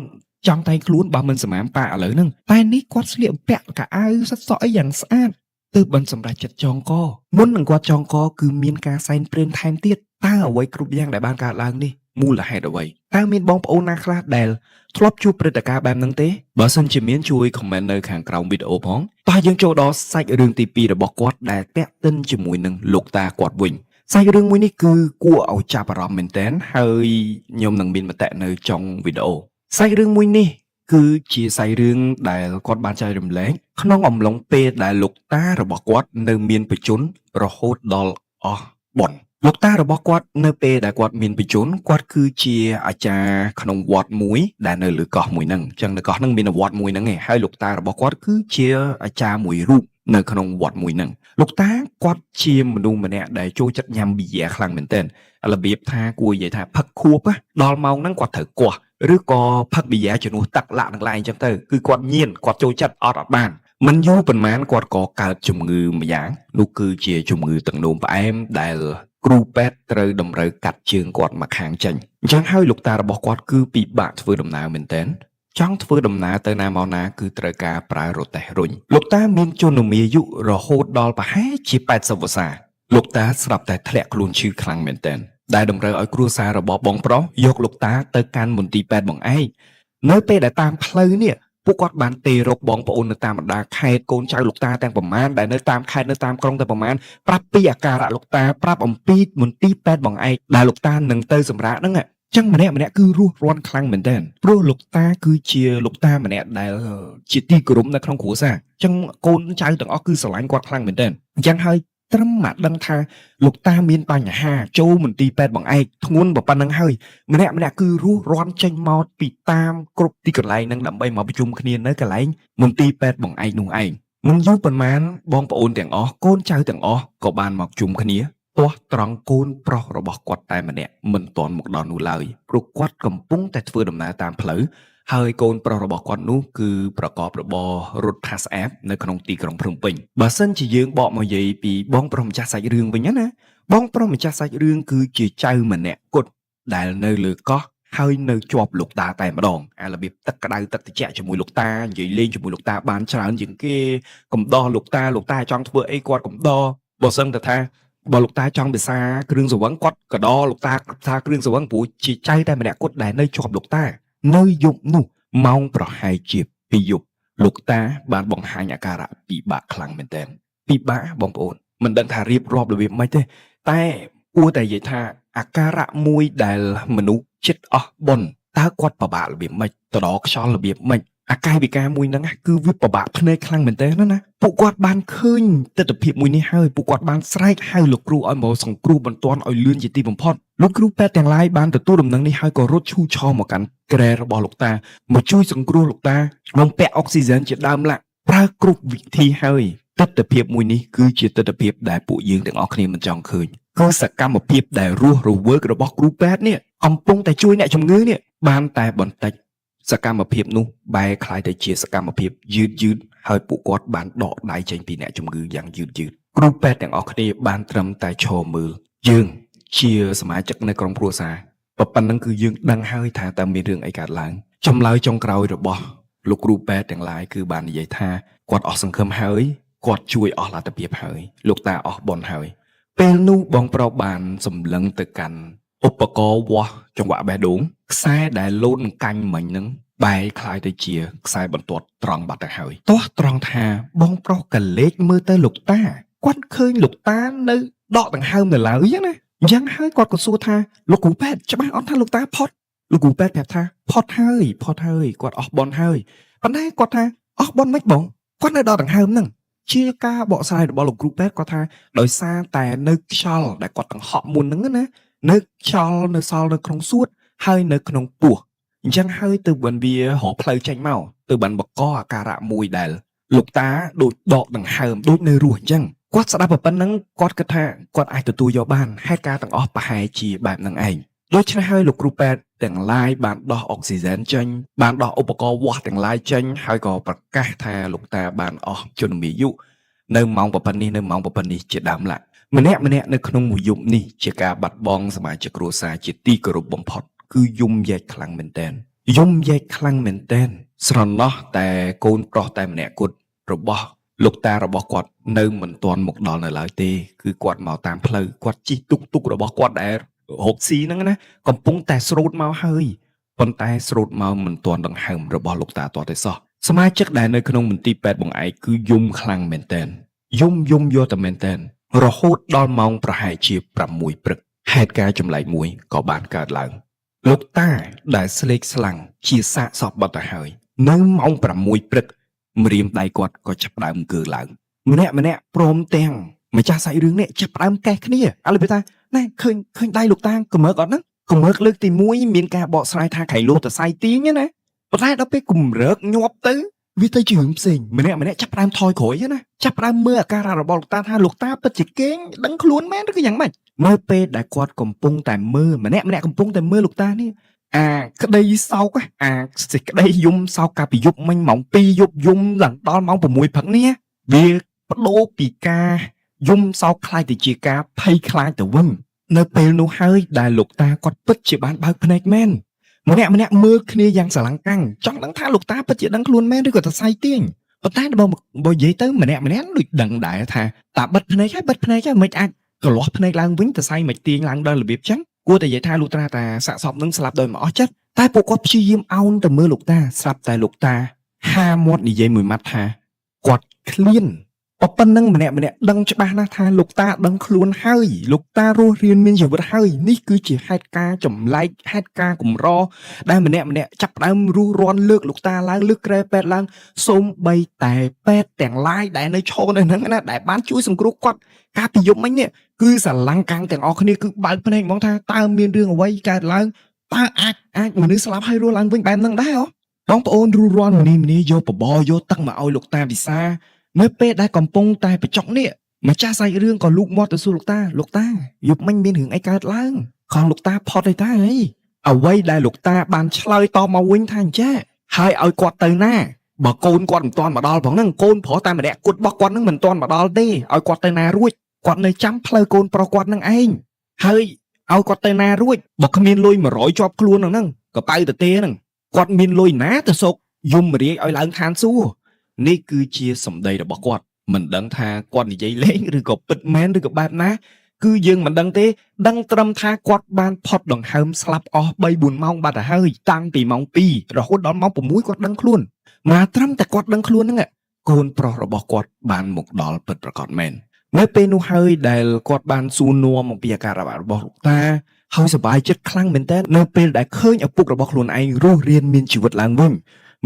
A: ចង់តែងខ្លួនបើមិនសម្អាមប៉ាឥឡូវហ្នឹងតែនេះគាត់ស្លៀកពាក់កៅអៅសិតសក់អីយ៉ាងស្អាតទើបបានសម្រេចចិត្តចងកមុននឹងគាត់ចងកគឺមានការសែនព្រេនថែមទៀតតើអ្វីគ្រប់យ៉ាងដែលបានកើតឡើងនេះមូលហេតុអ្វីតើមានបងប្អូនណាខ្លះដែលធ្លាប់ជួបព្រឹត្តិការណ៍បែបហ្នឹងទេបើសិនជាមានជួយ comment នៅខាងក្រោមវីដេអូផងតោះយើងចូលដល់សាច់រឿងទី2របស់គាត់ដែលតាក់ទិនជាមួយនឹងលោកតាគាត់វិញ សាច់រឿងមួយនេះគឺគួរឲ្យចាប់អារម្មណ៍មែនទែនហើយខ្ញុំនឹងមានមតិនៅចុងវីដេអូសាច់រឿងមួយនេះគឺជាសាច់រឿងដែលគាត់បានចែករំលែកក្នុងអំឡុងពេលដែលលោកតារបស់គាត់នៅមានបច្ចុប្បន្នរហូតដល់អស់បុណ្យលោកតារបស់គាត់នៅពេលដែលគាត់មានបច្ចុប្បន្នគាត់គឺជាអាចារ្យក្នុងវត្តមួយដែលនៅលើកោះមួយហ្នឹងអញ្ចឹងនៅកោះហ្នឹងមានវត្តមួយហ្នឹងឯងហើយលោកតារបស់គាត់គឺជាអាចារ្យមួយរូបនៅក្នុងវត្តមួយហ្នឹង លោកតាគាត់ជាមនុស្សម្នាក់ដែលចូលចិត្តញ៉ាំប៊ីយ៉ាខ្លាំងមែនទែនរបៀបថាគួរនិយាយថាផឹកខួបណាដល់ម៉ោងហ្នឹងគាត់ត្រូវគាស់ឬក៏ផឹកប៊ីយ៉ាជំនួសទឹកលាក់នឹងឡើងអញ្ចឹងទៅគឺគាត់ញៀនគាត់ចូលចិត្តអត់អត់បានមិនយូរប៉ុន្មានគាត់ក៏កើតជំងឺម្យ៉ាងនោះគឺជាជំងឺទឹកនោមផ្អែមដែលគ្រូពេទ្យត្រូវតម្រូវកាត់ជើងគាត់មកខាងចេញអញ្ចឹងហើយលោកតារបស់គាត់គឺពិបាកធ្វើដំណើរមែនទែន ចង់ធ្វើដំណើរទៅណាមកណាគឺត្រូវការប្រើរទេះរុញលោកតាមានជនមាយុរហូតដល់ប្រហែលជា80វស្សាលោកតាស្រាប់តែធ្លាក់ខ្លួនឈឺខ្លាំងមែនទែនដែលតម្រូវឲ្យគ្រួសាររបស់បងប្រុសយកលោកតាទៅកាន់មន្ទីរពេទ្យបង្អែកនៅពេលដែលតាមផ្លូវនេះពួកគាត់បានទេរកបងប្អូននៅតាមបណ្ដាខេត្តកូនចៅលោកតាទាំងប្រមាណដែលនៅតាមខេត្តនៅតាមក្រុងទាំងប្រមាណប្រាប់ពីអាការៈលោកតាប្រាប់អំពីមន្ទីរពេទ្យបង្អែកដែលលោកតានឹងទៅសម្រាកហ្នឹង ចឹងម្នាក់ម្នាក់គឺរស់រាន់ខ្លាំងមែនទែនព្រោះលោកតាគឺជាលោកតាម្នាក់ដែលជាទីគោរពនៅក្នុងគ្រួសារចឹងកូនចៅទាំងអស់គឺស្រឡាញ់គាត់ខ្លាំងមែនទែនអញ្ចឹងហើយត្រឹមមកដឹងថាលោកតាមានបញ្ហាចូលមន្ទីរពេទ្យបង្អែកធ្ងន់ប៉ុណ្ណឹងហើយម្នាក់ម្នាក់គឺរស់រាន់ចេញមកពីតាមគ្រប់ទីកន្លែងហ្នឹងដើម្បីមកប្រជុំគ្នានៅកន្លែងមន្ទីរពេទ្យបង្អែកនោះឯងមិនយូរប៉ុន្មានបងប្អូនទាំងអស់កូនចៅទាំងអស់ក៏បានមកជុំគ្នា ទាស់ត្រង់កូនប្រុសរបស់គាត់តែម្នាក់មិនទាន់មកដល់នោះឡើយព្រោះគាត់កំពុងតែធ្វើដំណើរតាមផ្លូវហើយកូនប្រុសរបស់គាត់នោះគឺប្រកបរបររត់ Pass App នៅក្នុងទីក្រុងភ្នំពេញបើសិនជាយើងបកមកនិយាយពីបងប្រុសម្ចាស់សាច់រឿងវិញណាបងប្រុសម្ចាស់សាច់រឿងគឺជាចៅម្នាក់គត់ដែលនៅលើកោះហើយនៅជាប់លោកតាតែម្ដងអារបៀបទឹកក្តៅទឹកត្រជាក់ជាមួយលោកតានិយាយលេងជាមួយលោកតាបានច្រើនជាងគេកំដោះលោកតាលោកតាចង់ធ្វើអីគាត់កំដោះបើសិនតែថា បើលោកតាចង់ពិសាគ្រឿងស្រវឹងគាត់ក៏ដល់លោកតាពិសាគ្រឿងស្រវឹងព្រោះជាចៅតែម្នាក់គាត់ដែលនៅជាប់លោកតានៅយប់នោះម៉ោងប្រហែលជា2យប់លោកតាបានបង្ហាញអាការៈពិបាកខ្លាំងមែនទែនពិបាកបងប្អូនមិនដឹងថារៀបរាប់របៀបម៉េចទេតែគួរតែនិយាយថាអាការៈមួយដែលមនុស្សចិត្តអស់បុណ្យតើគាត់ពិបាករបៀបម៉េចតដខ្យល់របៀបម៉េចអាកាយវិការមួយហ្នឹងណាគឺវាពិបាកភ្នែកខ្លាំងមែនទែនណាណាពួកគាត់បានឃើញទិដ្ឋភាពមួយនេះហើយពួកគាត់បានស្រែកហៅលោកគ្រូឲ្យមកសង្គ្រោះបន្ទាន់ឲ្យលឿនជាទីបំផុតលោកគ្រូពេទ្យទាំងឡាយបានទទួលដំណឹងនេះហើយក៏រត់ឈូឆរមកកាន់គ្រែរបស់លោកតាមកជួយសង្គ្រោះលោកតាបំពាក់អុកស៊ីហ្សែនជាដើមឡាក់ប្រើគ្រប់វិធីហើយទិដ្ឋភាពមួយនេះគឺជាទិដ្ឋភាពដែលពួកយើងទាំងអស់គ្នាមិនចង់ឃើញគឺសកម្មភាពដែលរស់រវើករបស់គ្រូពេទ្យនេះកំពុងតែជួយអ្នកជំងឺនេះបានតែបន្តិច សកម្មភាពនោះបែរក្លាយទៅជាសកម្មភាពយឺតយឺតហើយពួកគាត់បានដកដៃចេញពីអ្នកជំងឺយ៉ាងយឺតយឺតគ្រូពេទ្យទាំងអស់គ្នាបានត្រឹមតែឈរមើលយើងជាសមាជិកនៅក្រុមគ្រួសារប៉ុណ្ណឹងគឺយើងដឹងហើយថាតើមានរឿងអីកើតឡើងចម្លើយចុងក្រោយរបស់លោកគ្រូពេទ្យទាំងឡាយគឺបាននិយាយថាគាត់អស់សង្ឃឹមហើយគាត់ជួយអស់លទ្ធភាពហើយលោកតាអស់បុណ្យហើយពេលនោះបងប្រុសបានសម្លឹងទៅកាន់ឧបករណ៍វាស់ចង្វាក់បេះដូងខ្សែដែលលោតនឹងកាញ់មិញហ្នឹង បែរក្លាយទៅជាខ្សែបន្ទាត់ត្រង់បាត់ទៅហើយទាស់ត្រង់ថាបងប្រុសកលេចមើលទៅលោកតាគាត់ឃើញលោកតានៅដកដង្ហើមនៅឡើយអញ្ចឹងណាអញ្ចឹងហើយគាត់ក៏សួរថាលោកគ្រូពេទ្យច្បាស់អត់ថាលោកតាផុតលោកគ្រូពេទ្យប្រាប់ថាផុតហើយផុតហើយគាត់អស់បុណ្យហើយប៉ុន្តែគាត់ថាអស់បុណ្យមិនបងគាត់នៅដកដង្ហើមហ្នឹងជាការបកស្រាយរបស់លោកគ្រូពេទ្យគាត់ថាដោយសារតែនៅខ្យល់ដែលគាត់ដង្ហក់មុនហ្នឹងណានៅខ្យល់នៅសល់នៅក្នុងសួតហើយនៅក្នុងពោះ អញ្ចឹងហើយទៅបានវារកផ្លូវចេញមកទៅបានបកអាការៈមួយដែលលោកតាដូចដកដង្ហើមដូចនៅរស់អញ្ចឹងគាត់ស្ដាប់ប៉ុណ្ណឹងគាត់គិតថាគាត់អាចទទួលយកបានហេតុការណ៍ទាំងអស់ប្រហែលជាបែបហ្នឹងឯងដូច្នេះហើយលោកគ្រូពេទ្យទាំងឡាយបានដោះអុកស៊ីហ្សែនចេញបានដោះឧបករណ៍វាស់ទាំងឡាយចេញហើយក៏ប្រកាសថាលោកតាបានអស់ជនមាយុនៅម៉ោងប៉ុណ្នេះនៅម៉ោងប៉ុណ្នេះជាដើមឡាម្នាក់ម្នាក់នៅក្នុងមួយយប់នេះជាការបាត់បង់សមាជិកគ្រួសារជាទីគោរពបំផុត គឺយំយែកខ្លាំងមែនទែនយំយែកខ្លាំងមែនទែនស្រណោះតែកូនប្រុសតែម្នាក់គត់របស់លោកតារបស់គាត់នៅមិនទាន់មកដល់នៅឡើយទេគឺគាត់មកតាមផ្លូវគាត់ជិះទុកទុករបស់គាត់ដែលរកស៊ីហ្នឹងណាកំពុងតែស្រូតមកហើយប៉ុន្តែស្រូតមកមិនទាន់ដង្ហើមរបស់លោកតាទាល់តែសោះសមាជិកដែលនៅក្នុងមន្ទីរពេទ្យបង្អែកគឺយំខ្លាំងមែនទែនយំយំយកតែមែនទែនរហូតដល់ម៉ោងប្រហែលជា6ព្រឹកហេតុការណ៍ចម្លែកមួយក៏បានកើតឡើង លោកតាដែលស្លេកស្លាំងជាសាកសពបាត់ទៅហើយនៅម៉ោង6ព្រឹកម្រាមដៃគាត់ក៏ចាប់ផ្ដើមអង្គើឡើងម្នាក់ម្នាក់ព្រមទាំងម្ចាស់សាច់រឿងនេះចាប់ផ្ដើមកេះគ្នាឥឡូវវាថាណែឃើញឃើញដៃលោកតាកម្រើកអត់ហ្នឹងកម្រើកលើកទី1មានការបកស្រាយថាក្រែងលោតសៃទាញណាប៉ុន្តែដល់ពេលកម្រើកញាប់ទៅវាទៅជារឿងផ្សេងម្នាក់ម្នាក់ចាប់ផ្ដើមថយក្រោយណាចាប់ផ្ដើមមើលអាការៈរបស់លោកតាថាលោកតាពិតជាគេងដឹងខ្លួនមែនឬក៏យ៉ាងម៉េចនៅពេលដែលគាត់កំពុងតែមើលម្នាក់ម្នាក់កំពុងតែមើលលោកតានេះអាក្តីសោកអាសេចក្តីយំសោកកាលពីយប់មិញម៉ោង2យប់យំឡើងដល់ម៉ោង6ព្រឹកនេះវាបដូរពីការយំសោកខ្លាចទៅជាការភ័យខ្លាចទៅវិញនៅពេលនោះហើយដែលលោកតាគាត់ពិតជាបានបើកភ្នែកមែនម្នាក់ម្នាក់មើលគ្នាយ៉ាងស្រឡាំងកាំងចង់ដឹងថាលោកតាពិតជាដឹងខ្លួនមែនឬក៏តសៃទាញប៉ុន្តែបើបើនិយាយទៅម្នាក់ម្នាក់ដូចដឹងដែរថាតាបិទភ្នែកហើយបិទភ្នែកហើយមិនអាចកលាស់ភ្នែកឡើងវិញតសៃមិនទាញឡើងដល់របៀបចឹងគួរតែនិយាយថាលោកត្រាតាសាកសពនឹងស្លាប់ដោយមិនអស់ចិត្តតែពួកគាត់ព្យាយាមអោនទៅមើលលោកតាស្រាប់តែលោកតាហាមាត់និយាយមួយម៉ាត់ថាគាត់ឃ្លានប៉ុណ្ណឹងម្នាក់ម្នាក់ដឹងច្បាស់ណាស់ថាលោកតាដឹងខ្លួនហើយលោកតារស់រានមានជីវិតហើយនេះគឺជាហេតុការណ៍ចម្លែកហេតុការណ៍កម្រដែលម្នាក់ម្នាក់ចាប់ផ្ដើមរុះរាន់លើកលោកតាឡើងលើកក្រែពេទ្យឡើងសូម្បីតែពេទ្យទាំងឡាយដែលនៅឈរនៅហ្នឹងណាដែលបានជួយសង្គ្រោះគាត់កាលពីយប់មិញនេះគឺស្រឡាំងកាំងទាំងអស់គ្នាគឺបើកភ្នែកហ្មងថាតើមានរឿងអ្វីកើតឡើងតើអាចអាចមនុស្សស្លាប់ហើយរស់ឡើងវិញបែបហ្នឹងដែរហ៎បងប្អូនរុះរាន់មនីមនីយកបបរយកទឹកមកឲ្យលោកតាវិសានៅពេលដែលកំពុងតែបញ្ចុកនេះម្ចាស់សាច់រឿងក៏លូកមាត់ទៅសួរលោកតាលោកតាយប់មិញមានរឿងអីកើតឡើងខំលោកតាផុតអីតាអីអ្វីដែលលោកតាបានឆ្លើយតបមកវិញថាអញ្ចេះហើយឲ្យគាត់ទៅណាបើកូនគាត់មិនទាន់មកដល់ផងហ្នឹងកូនប្រុសតែម្នាក់គត់របស់គាត់ហ្នឹងមិនទាន់មកដល់ទេឲ្យគាត់ទៅណារួចគាត់នៅចាំផ្លូវកូនប្រុសគាត់ហ្នឹងឯងហើយឲ្យគាត់ទៅណារួចបើគ្មានលុយ100ជាប់ខ្លួនហ្នឹងកប៉ៅទៅទេហ្នឹងគាត់មានលុយណាទៅសុកយំរាយឲ្យឡើងឋានសួគ៌នេះគឺជាសម្ដីរបស់គាត់មិនដឹងថាគាត់និយាយលេងឬក៏ពិតមែនឬក៏បែបណាគឺយើងមិនដឹងទេដឹងត្រឹមថាគាត់បានផុតដង្ហើមស្លាប់អស់3 4ម៉ោងបាត់ទៅហើយតាំងពីម៉ោង2រហូតដល់ម៉ោង6គាត់ដឹងខ្លួនមកត្រឹមតែគាត់ដឹងខ្លួនហ្នឹងកូនប្រុសរបស់គាត់បានមកដល់ពិតប្រាកដមែននៅពេលនោះហើយដែលគាត់បានសួរនាំអំពីអាការៈរបស់លោកតាហើយសប្បាយចិត្តខ្លាំងមែនទែននៅពេលដែលឃើញឪពុករបស់ខ្លួនឯងរស់រានមានជីវិតឡើងវិញ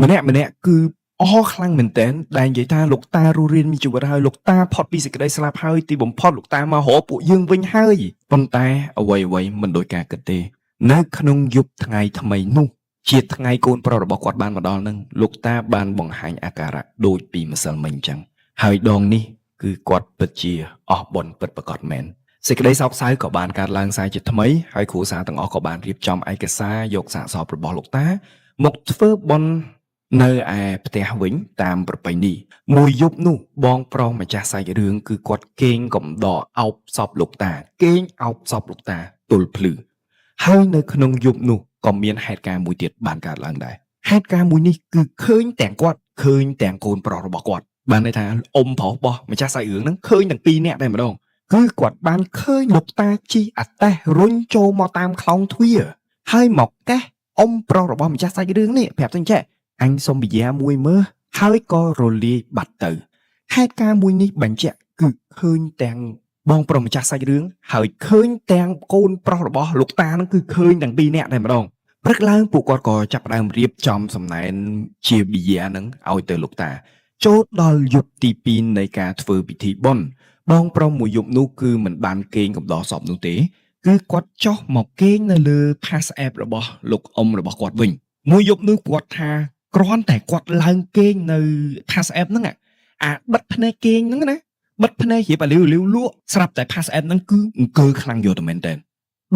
A: ម្នាក់ម្នាក់គឺអរខ្លាំងមែនទែនដែលនិយាយថាលោកតារស់រានមានជីវិតហើយលោកតាផុតពីសេចក្តីស្លាប់ហើយទីបំផុតលោកតាមករកពួកយើងវិញហើយប៉ុន្តែអ្វីអ្វីមិនដូចការគិតទេនៅក្នុងយប់ថ្ងៃថ្មីនោះជាថ្ងៃកូនប្រុសរបស់គាត់បានមកដល់នឹងលោកតាបានបង្ហាញអាការៈដូចពីម្សិលមិញអញ្ចឹងហើយដងនេះគឺគាត់ពិតជាអស់បុណ្យពិតប្រាកដមែនសេចក្តីសោកសៅក៏បានកើតឡើងសារជាថ្មីហើយគ្រួសារទាំងអស់ក៏បានរៀបចំឯកសារយកសាកសពរបស់លោកតាមកធ្វើបុណ្យនៅឯផ្ទះវិញតាមប្រពៃណីមួយយប់នោះបងប្រុសម្ចាស់សាច់រឿងគឺគាត់គេងកំដរអោបសពលោកតាគេងអោបសពលោកតាទល់ភ្លឺហើយនៅក្នុងយប់នោះក៏មានហេតុការណ៍មួយទៀតបានកើតឡើងដែរហេតុការណ៍មួយនេះគឺឃើញទាំងគាត់ឃើញទាំងកូនប្រុសរបស់គាត់បានន័យថាអ៊ំប្រុសរបស់ម្ចាស់សាច់រឿងហ្នឹងឃើញទាំងពីរនាក់តែម្ដងគឺគាត់បានឃើញលោកតាជិះអាតេះរុញចូលមកតាមខ្លោងទ្វារហើយមកកេះអ៊ំប្រុសរបស់ម្ចាស់សាច់រឿងនេះប្រាប់ទៅចេះអញសុំវិយាមួយមើលហើយក៏រលាយបាត់ទៅហេតុការណ៍មួយនេះបញ្ជាក់គឺឃើញទាំងបងប្រុសម្ចាស់សាច់រឿងហើយឃើញទាំងកូនប្រុសរបស់លោកតាហ្នឹងគឺឃើញទាំងពីរនាក់តែម្ដងព្រឹកឡើងពួកគាត់ក៏ចាប់ផ្ដើមរៀបចំសំណែនជាប៊ីយ៉ាហ្នឹងឲ្យទៅលោកតាចូលដល់យប់ទី2នៃការធ្វើពិធីបុណ្យបងប្រុសមួយយប់នោះគឺមិនបានគេងកំដរសពនោះទេគឺគាត់ចុះមកគេងនៅលើ pass app របស់លោកអ៊ំរបស់គាត់វិញមួយយប់នោះគាត់ថាគ្រាន់តែគាត់ឡើងគេងនៅ pass app ហ្នឹងអាបិទភ្នែកគេងហ្នឹងណាបិទភ្នែករៀបអាលាវលាវលក់ស្រាប់តែ pass app ហ្នឹងគឺអង្គើខ្លាំងយកតែមែនតើ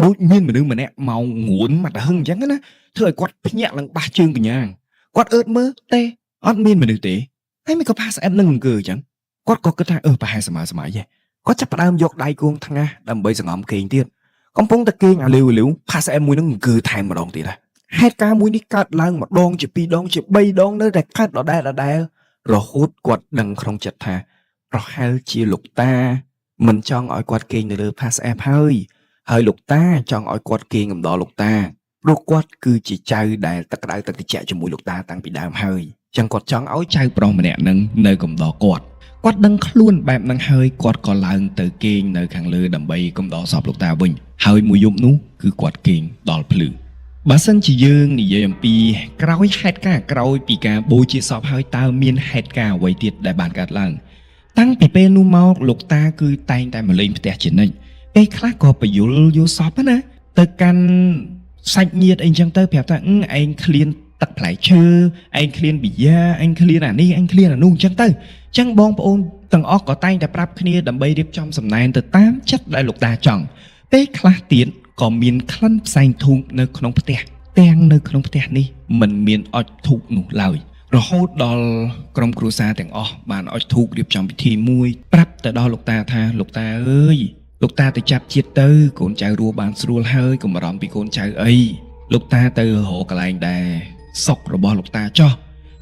A: ដូចមានមនុស្សម្នាក់មកងួនមកទៅហឹងអញ្ចឹងណាធ្វើឲ្យគាត់ភ្ញាក់ឡើងបាសជើងកញ្ញាគាត់អើតមើលទេអត់មានមនុស្សទេហើយមិនក៏ pass app ហ្នឹងអង្គើអញ្ចឹងគាត់ក៏គិតថាអឺប្រហែលសម័យសម័យទេគាត់ចាប់ផ្ដើមយកដៃគួងថ្ងាសដើម្បីសង្ងំគេងទៀត កំពុងតែគេងអាលាវអាលាវផាសអែមមួយនឹងអង្គើថែមម្ដងទៀតហ៎ហេតុការណ៍មួយនេះកើតឡើងម្ដងជាពីរដងជាបីដងនៅតែកើតដដែលដដែលរហូតគាត់ដឹងក្នុងចិត្តថាប្រហែលជាលោកតាមិនចង់ឲ្យគាត់គេងនៅលើផាសអែបហើយហើយលោកតាចង់ឲ្យគាត់គេងកំដរលោកតាព្រោះគាត់គឺជាចៅដែលទឹកក្តៅទឹកត្រជាក់ជាមួយលោកតាតាំងពីដើមហើយចឹងគាត់ចង់ឲ្យចៅប្រុសម្នាក់នឹងនៅកំដរគាត់គាត់ដឹងខ្លួនបែបហ្នឹងហើយគាត់ក៏ឡើងទៅគេងនៅខាងលើដើម្បីកំដរសពលោកតាវិញហើយមួយយប់នោះគឺគាត់គេងដល់ភ្លឺបើសិនជាយើងនិយាយអំពីក្រោយហេតុការណ៍ក្រោយពីការបូជាសពហើយតើមានហេតុការណ៍អ្វីទៀតដែលបានកើតឡើងតាំងពីពេលនោះមកលោកតាគឺតែងតែមកលេងផ្ទះជានិច្ចពេលខ្លះក៏បយលយល់សពណាទៅកាន់សាច់ញាតិអីចឹងទៅប្រាប់ថាអឺឯងឃ្លានទឹកផ្លែឈើឯងឃ្លានប៊ីយ៉ាឯងឃ្លានអានេះឯងឃ្លានអានោះអញ្ចឹងទៅអញ្ចឹងបងប្អូនទាំងអស់ក៏តែងតែប្រាប់គ្នាដើម្បីរៀបចំសំណែនទៅតាមចិត្តដែលលោកតាចង់ពេលខ្លះទៀតក៏មានក្លិនផ្សែងធូបនៅក្នុងផ្ទះទាំងនៅក្នុងផ្ទះនេះមិនមានអុជធូបនោះឡើយរហូតដល់ក្រុមគ្រួសារទាំងអស់បានអុជធូបរៀបចំពិធីមួយប្រាប់ទៅដល់លោកតាថាលោកតាអើយលោកតាទៅចាប់ជាតិទៅកូនចៅរស់បានស្រួលហើយកុំបារម្ភពីកូនចៅអីលោកតាទៅរកកន្លែងដែលសុករបស់លោកតាចោះ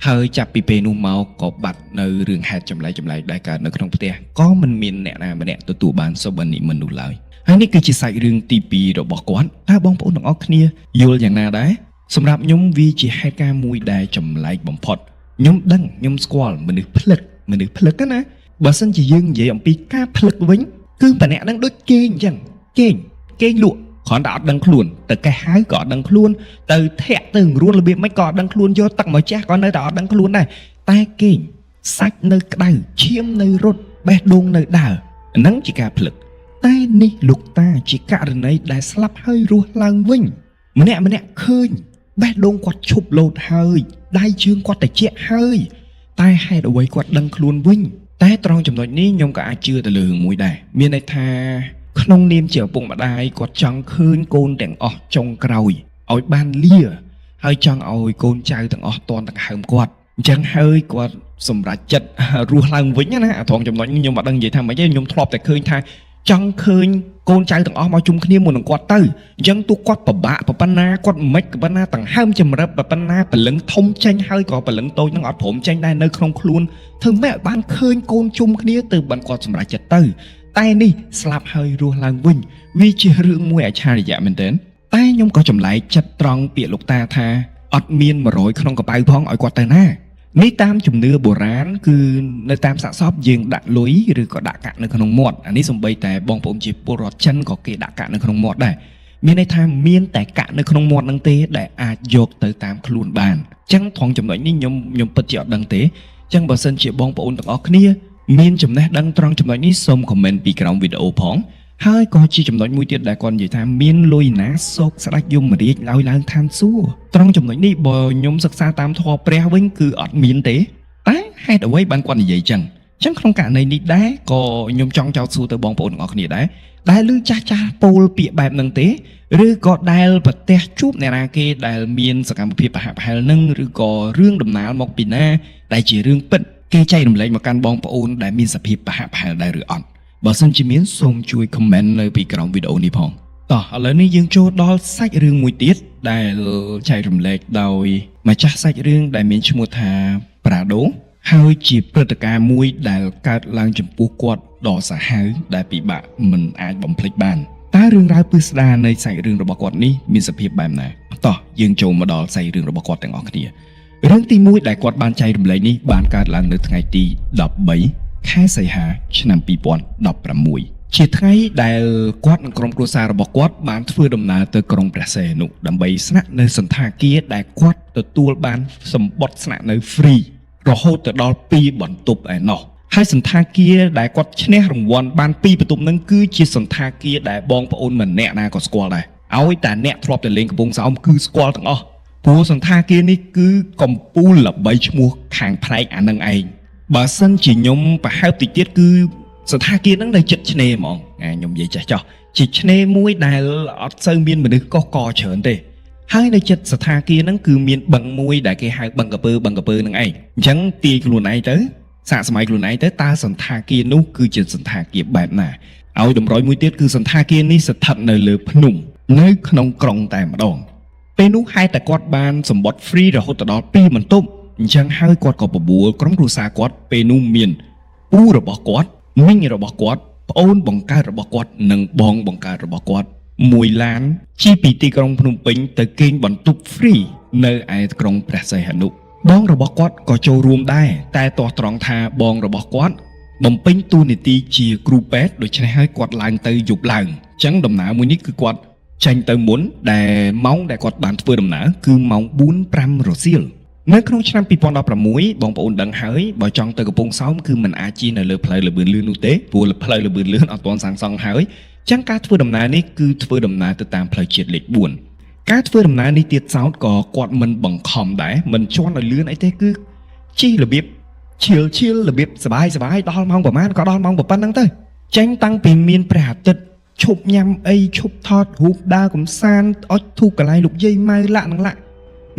A: ហើយចាប់ពីពេលនោះមកក៏បាត់នៅរឿងហេតុចម្លែកចម្លែកដែលកើតនៅក្នុងផ្ទះក៏មិនមានអ្នកណាម្នាក់ទទួលបានសុបិននិមិត្តនោះឡើយហើយនេះគឺជាសាច់រឿងទី2របស់គាត់តើបងប្អូនទាំងអស់គ្នាយល់យ៉ាងណាដែរសម្រាប់ខ្ញុំវាជាហេតុការណ៍មួយដែលចម្លែកបំផុតខ្ញុំដឹងខ្ញុំស្គាល់មនុស្សផ្លឹកមនុស្សផ្លឹកណាបើសិនជាយើងនិយាយអំពីការផ្លឹកវិញគឺម្នាក់ហ្នឹងដូចគេអញ្ចឹងគេងគេងលក់គ្រាន់តែអត់ដឹងខ្លួនទៅកេះហៅក៏អត់ដឹងខ្លួនទៅធាក់ទៅរួនរបៀបម៉េចក៏អត់ដឹងខ្លួនយកទឹកមកជះក៏នៅតែអត់ដឹងខ្លួនដែរតែគេងសាច់នៅក្តៅឈាមនៅរត់បេះដូងនៅដើរហ្នឹងជាការផ្លឹកតែនេះលោកតាជាករណីដែលស្លាប់ហើយរស់ឡើងវិញម្នាក់ម្នាក់ឃើញបេះដូងគាត់ឈប់លោតហើយដៃជើងគាត់ត្រជាក់ហើយតែហេតុអ្វីគាត់ដឹងខ្លួនវិញតែត្រង់ចំណុចនេះខ្ញុំក៏អាចជឿទៅលើរឿងមួយដែរមានន័យថាក្នុងនាមជាឪពុកម្ដាយគាត់ចង់ឃើញកូនទាំងអស់ចុងក្រោយឲ្យបានលាហើយចង់ឲ្យកូនចៅទាំងអស់តន់ដង្ហើមគាត់អញ្ចឹងហើយគាត់សម្រេចចិត្តរស់ឡើងវិញណាអាត្រង់ចំណុចនេះខ្ញុំអត់ដឹងនិយាយថាម៉េចទេខ្ញុំធ្លាប់តែឃើញថាចង់ឃើញកូនចៅទាំងអស់មកជុំគ្នាមុននឹងគាត់ទៅអញ្ចឹងទោះគាត់ពិបាកប៉ុណ្ណាគាត់មិនក៏ប៉ុណ្ណាដង្ហើមចម្រិបប៉ុណ្ណាព្រលឹងធំចេញហើយក៏ព្រលឹងតូចនឹងអត់ព្រមចេញដែរនៅក្នុងខ្លួនធ្វើម៉េចឲ្យបានឃើញកូនជុំគ្នាទៅបានគាត់សម្រេចចិត្តទៅតែនេះស្លាប់ហើយរស់ឡើងវិញវាជារឿងមួយអច្ឆរិយៈមែនទែនតែខ្ញុំក៏ចម្លែកចិត្តត្រង់ពាក្យលោកតាថាអត់មាន100ក្នុងកប៉ៅផងឲ្យគាត់ទៅណានេះតាមជំនឿបុរាណគឺនៅតាមសាកសពយើងដាក់លុយឬក៏ដាក់កាក់នៅក្នុងមាត់អានេះសំបីតែបងប្អូនជាពលរដ្ឋចិនក៏គេដាក់កាក់នៅក្នុងមាត់ដែរមានន័យថាមានតែកាក់នៅក្នុងមាត់នឹងទេដែលអាចយកទៅតាមខ្លួនបានអញ្ចឹងត្រង់ចំណុចនេះខ្ញុំខ្ញុំពិតជាអត់ដឹងទេអញ្ចឹងបើសិនជាបងប្អូនទាំងអស់គ្នាមានចំណេះដឹងត្រង់ចំណុចនេះសូម comment ពីក្រោមវីដេអូផងហើយក៏ជាចំណុចមួយទៀតដែលគាត់និយាយថាមានលុយណាសោកស្ដាច់យមរាជឡើយឡើងឋានសួគ៌ត្រង់ចំណុចនេះបើខ្ញុំសិក្សាតាមធម៌ព្រះវិញគឺអត់មានទេតែហេតុអ្វីបានគាត់និយាយចឹងចឹងក្នុងករណីនេះដែរក៏ខ្ញុំចង់ចោទសួរទៅបងប្អូនទាំងអស់គ្នាដែរដែលឮចាស់ចាស់ពោលពាក្យបែបហ្នឹងទេឬក៏ដែលប្រទះជួបអ្នកណាគេដែលមានសកម្មភាពប្រហាក់ប្រហែលនឹងឬក៏រឿងដំណើរមកពីណាដែលជារឿងពិតគេចែករំលែកមកកាន់បងប្អូនដែលមានសភាពប្រហាក់ប្រហែលដែរឬអត់បើសិនជាមានសូមជួយ comment នៅពីក្រោមវីដេអូនេះផងតោះឥឡូវនេះយើងចូលដល់សាច់រឿងមួយទៀតដែលចែករំលែកដោយម្ចាស់សាច់រឿងដែលមានឈ្មោះថាប្រាដូហើយជាព្រឹត្តិការណ៍មួយដែលកើតឡើងចំពោះគាត់ដ៏សាហាវដែលពិបាកមិនអាចបំភ្លេចបានតើរឿងរ៉ាវពិស្ដារនៃសាច់រឿងរបស់គាត់នេះមានសភាពបែបណាតោះយើងចូលមកដល់សាច់រឿងរបស់គាត់ទាំងអស់គ្នារឿងទី1ដែលគាត់បានចែករំលែកនេះបានកើតឡើងនៅថ្ងៃទី13ខែសីហាឆ្នាំ2016ជាថ្ងៃដែលគាត់និងក្រុមគ្រួសាររបស់គាត់បានធ្វើដំណើរទៅក្រុងព្រះសីហនុដើម្បីស្នាក់នៅសណ្ឋាគារដែលគាត់ទទួលបានសម្បត្តិស្នាក់នៅ free រហូតទៅដល់2បន្ទប់ឯណោះហើយសណ្ឋាគារដែលគាត់ឈ្នះរង្វាន់បាន2បន្ទប់ហ្នឹងគឺជាសណ្ឋាគារដែលបងប្អូនម្នាក់ណាក៏ស្គាល់ដែរឲ្យតែអ្នកធ្លាប់តែលេងកំពង់សោមគឺស្គាល់ទាំងអស់ព្រោះសណ្ឋាគារនេះគឺកំពូលល្បីឈ្មោះខាងផ្នែកអានឹងឯងបើសិនជាខ្ញុំប្រហើបតិចទៀតគឺសណ្ឋាគារហ្នឹងនៅចិត្តឆ្នេរហ្មងខ្ញុំនិយាយចេះចោះជាឆ្នេរមួយដែលអត់សូវមានមនុស្សកុះកច្រើនទេហើយនៅចិត្តសណ្ឋាគារហ្នឹងគឺមានបឹងមួយដែលគេហៅបឹងកពើបឹងកពើហ្នឹងឯងអញ្ចឹងទាយខ្លួនឯងទៅសាកសម័យខ្លួនឯងទៅតើសណ្ឋាគារនោះគឺជាសណ្ឋាគារបែបណា ឲ្យតម្រុយមួយទៀតគឺសន្តាគារនេះស្ថិតនៅលើភ្នំនៅក្នុងក្រុងតែម្ដងពេលនោះហេតុតែគាត់បានសម្បត្តិ free រហូតដល់2បន្ទប់អញ្ចឹងហើយគាត់ក៏បបួលក្រុមគ្រួសារគាត់ពេលនោះមានពូរបស់គាត់មីងរបស់គាត់ប្អូនបង្កើតរបស់គាត់និងបងបង្កើតរបស់គាត់មួយឡានជិះពីទីក្រុងភ្នំពេញទៅគេងបន្ទប់ free នៅឯក្រុងព្រះសីហនុបងរបស់គាត់ក៏ចូលរួមដែរតែទាស់ត្រង់ថាបងរបស់គាត់បំពេញតួនាទីជាគ្រូពេទ្យដូច្នេះហើយគាត់ឡើងទៅយប់ឡើងអញ្ចឹងដំណើរមួយនេះគឺគាត់ចេញទៅមុនដែលម៉ោងដែលគាត់បានធ្វើដំណើរគឺម៉ោង4 5រសៀលនៅក្នុងឆ្នាំ2016បងប្អូនដឹងហើយបើចង់ទៅកំពង់សោមគឺមិនអាចជិះនៅលើផ្លូវលបឿនលឿននោះទេព្រោះផ្លូវលបឿនលឿនអត់ទាន់សាងសង់ហើយចឹងការធ្វើដំណើរនេះគឺធ្វើដំណើរទៅតាមផ្លូវជាតិលេខ4ការធ្វើដំណើរនេះទៀតសោតក៏គាត់មិនបង្ខំដែរមិនជន់ឲ្យលឿនអីទេគឺជិះរបៀបឈៀលឈៀលរបៀបសบายសบายដល់ម៉ោងប្រហែលក៏ដល់ម៉ោងប៉ុណ្្នឹងទៅចេញតាំងពីមានព្រះអាទិត្យឈប់ញ៉ាំអីឈប់ថតរូបដើរកំសាន្តអុចធូបកន្លែងលោកយាយម៉ៅលាក់នឹងលាក់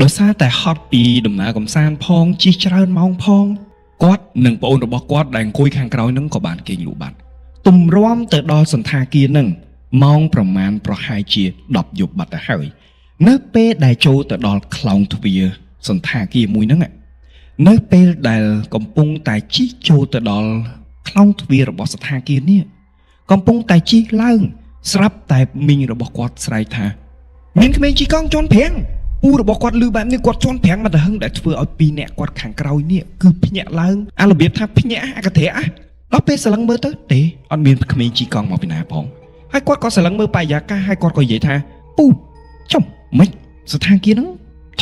A: ដោយសារតែហត់ពីដំណើរកំសាន្តផងជិះច្រើនម៉ោងផងគាត់និងប្អូនរបស់គាត់ដែលអង្គុយខាងក្រោយនឹងក៏បានគេងលក់បាត់ទម្រាំទៅដល់សន្តាគារនឹងម៉ោងប្រមាណប្រហែលជា10យប់បាត់ទៅហើយនៅពេលដែលចូលទៅដល់ខ្លោងទ្វារសន្តាគារមួយហ្នឹងនៅពេលដែលកំពុងតែជិះចូលទៅដល់ខ្លោងទ្វាររបស់សន្តាគារនេះកំពុងតែជិះឡើងស្រាប់តែមីងរបស់គាត់ស្រែកថាមានក្មេងជិះកង់ជាន់ប្រាំងពូរបស់គាត់លឺបែបនេះគាត់ជាន់ប្រាំងមកទៅហឹងដែលធ្វើឲ្យពីរនាក់គាត់ខាងក្រោយនេះគឺភ្ញាក់ឡើងអារបៀបថាភ្ញាក់អកធៈដល់ពេលស្រឡឹងមើលទៅទេអត់មានក្មេងជិះកង់មកពីណាផងហើយគាត់ក៏ស្រឡឹងមើលបរិយាកាសហើយគាត់ក៏និយាយថាពូចំម៉េចស្ថានភាពហ្នឹង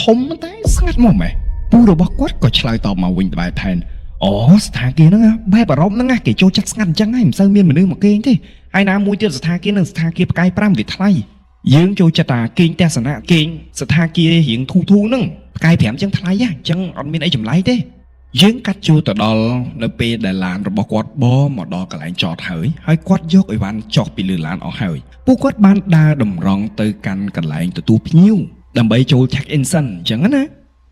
A: ធំតែស្ងាត់មកម៉េះពូរបស់គាត់ក៏ឆ្លើយតបមកវិញបែបថែនអូស្ថានភាពហ្នឹងបែបអារម្មណ៍ហ្នឹងគេចូលចិត្តស្ងាត់អញ្ចឹងហើយមិនសូវមានមនុស្សមកគេងទេហើយណាមួយទៀតស្ថានភាពនឹងស្ថានភាពផ្កាយ5វាថ្លៃយើងចូលចិត្តតាគេងទស្សនៈគេងស្ថាគាររៀងធូធូហ្នឹងផ្កាយ5អញ្ចឹងថ្លៃអញ្ចឹងអត់មានអីចម្លែកទេយើងកាត់ចូលទៅដល់នៅពេលដែលឡានរបស់គាត់បមកដល់កន្លែងចតហើយហើយគាត់យកអីវ៉ាន់ចុះពីលើឡានអស់ហើយពួកគាត់បានដើរតម្រង់ទៅកាន់កន្លែងទទួលភ្ញៀវដើម្បីចូល check in សិនអញ្ចឹងណា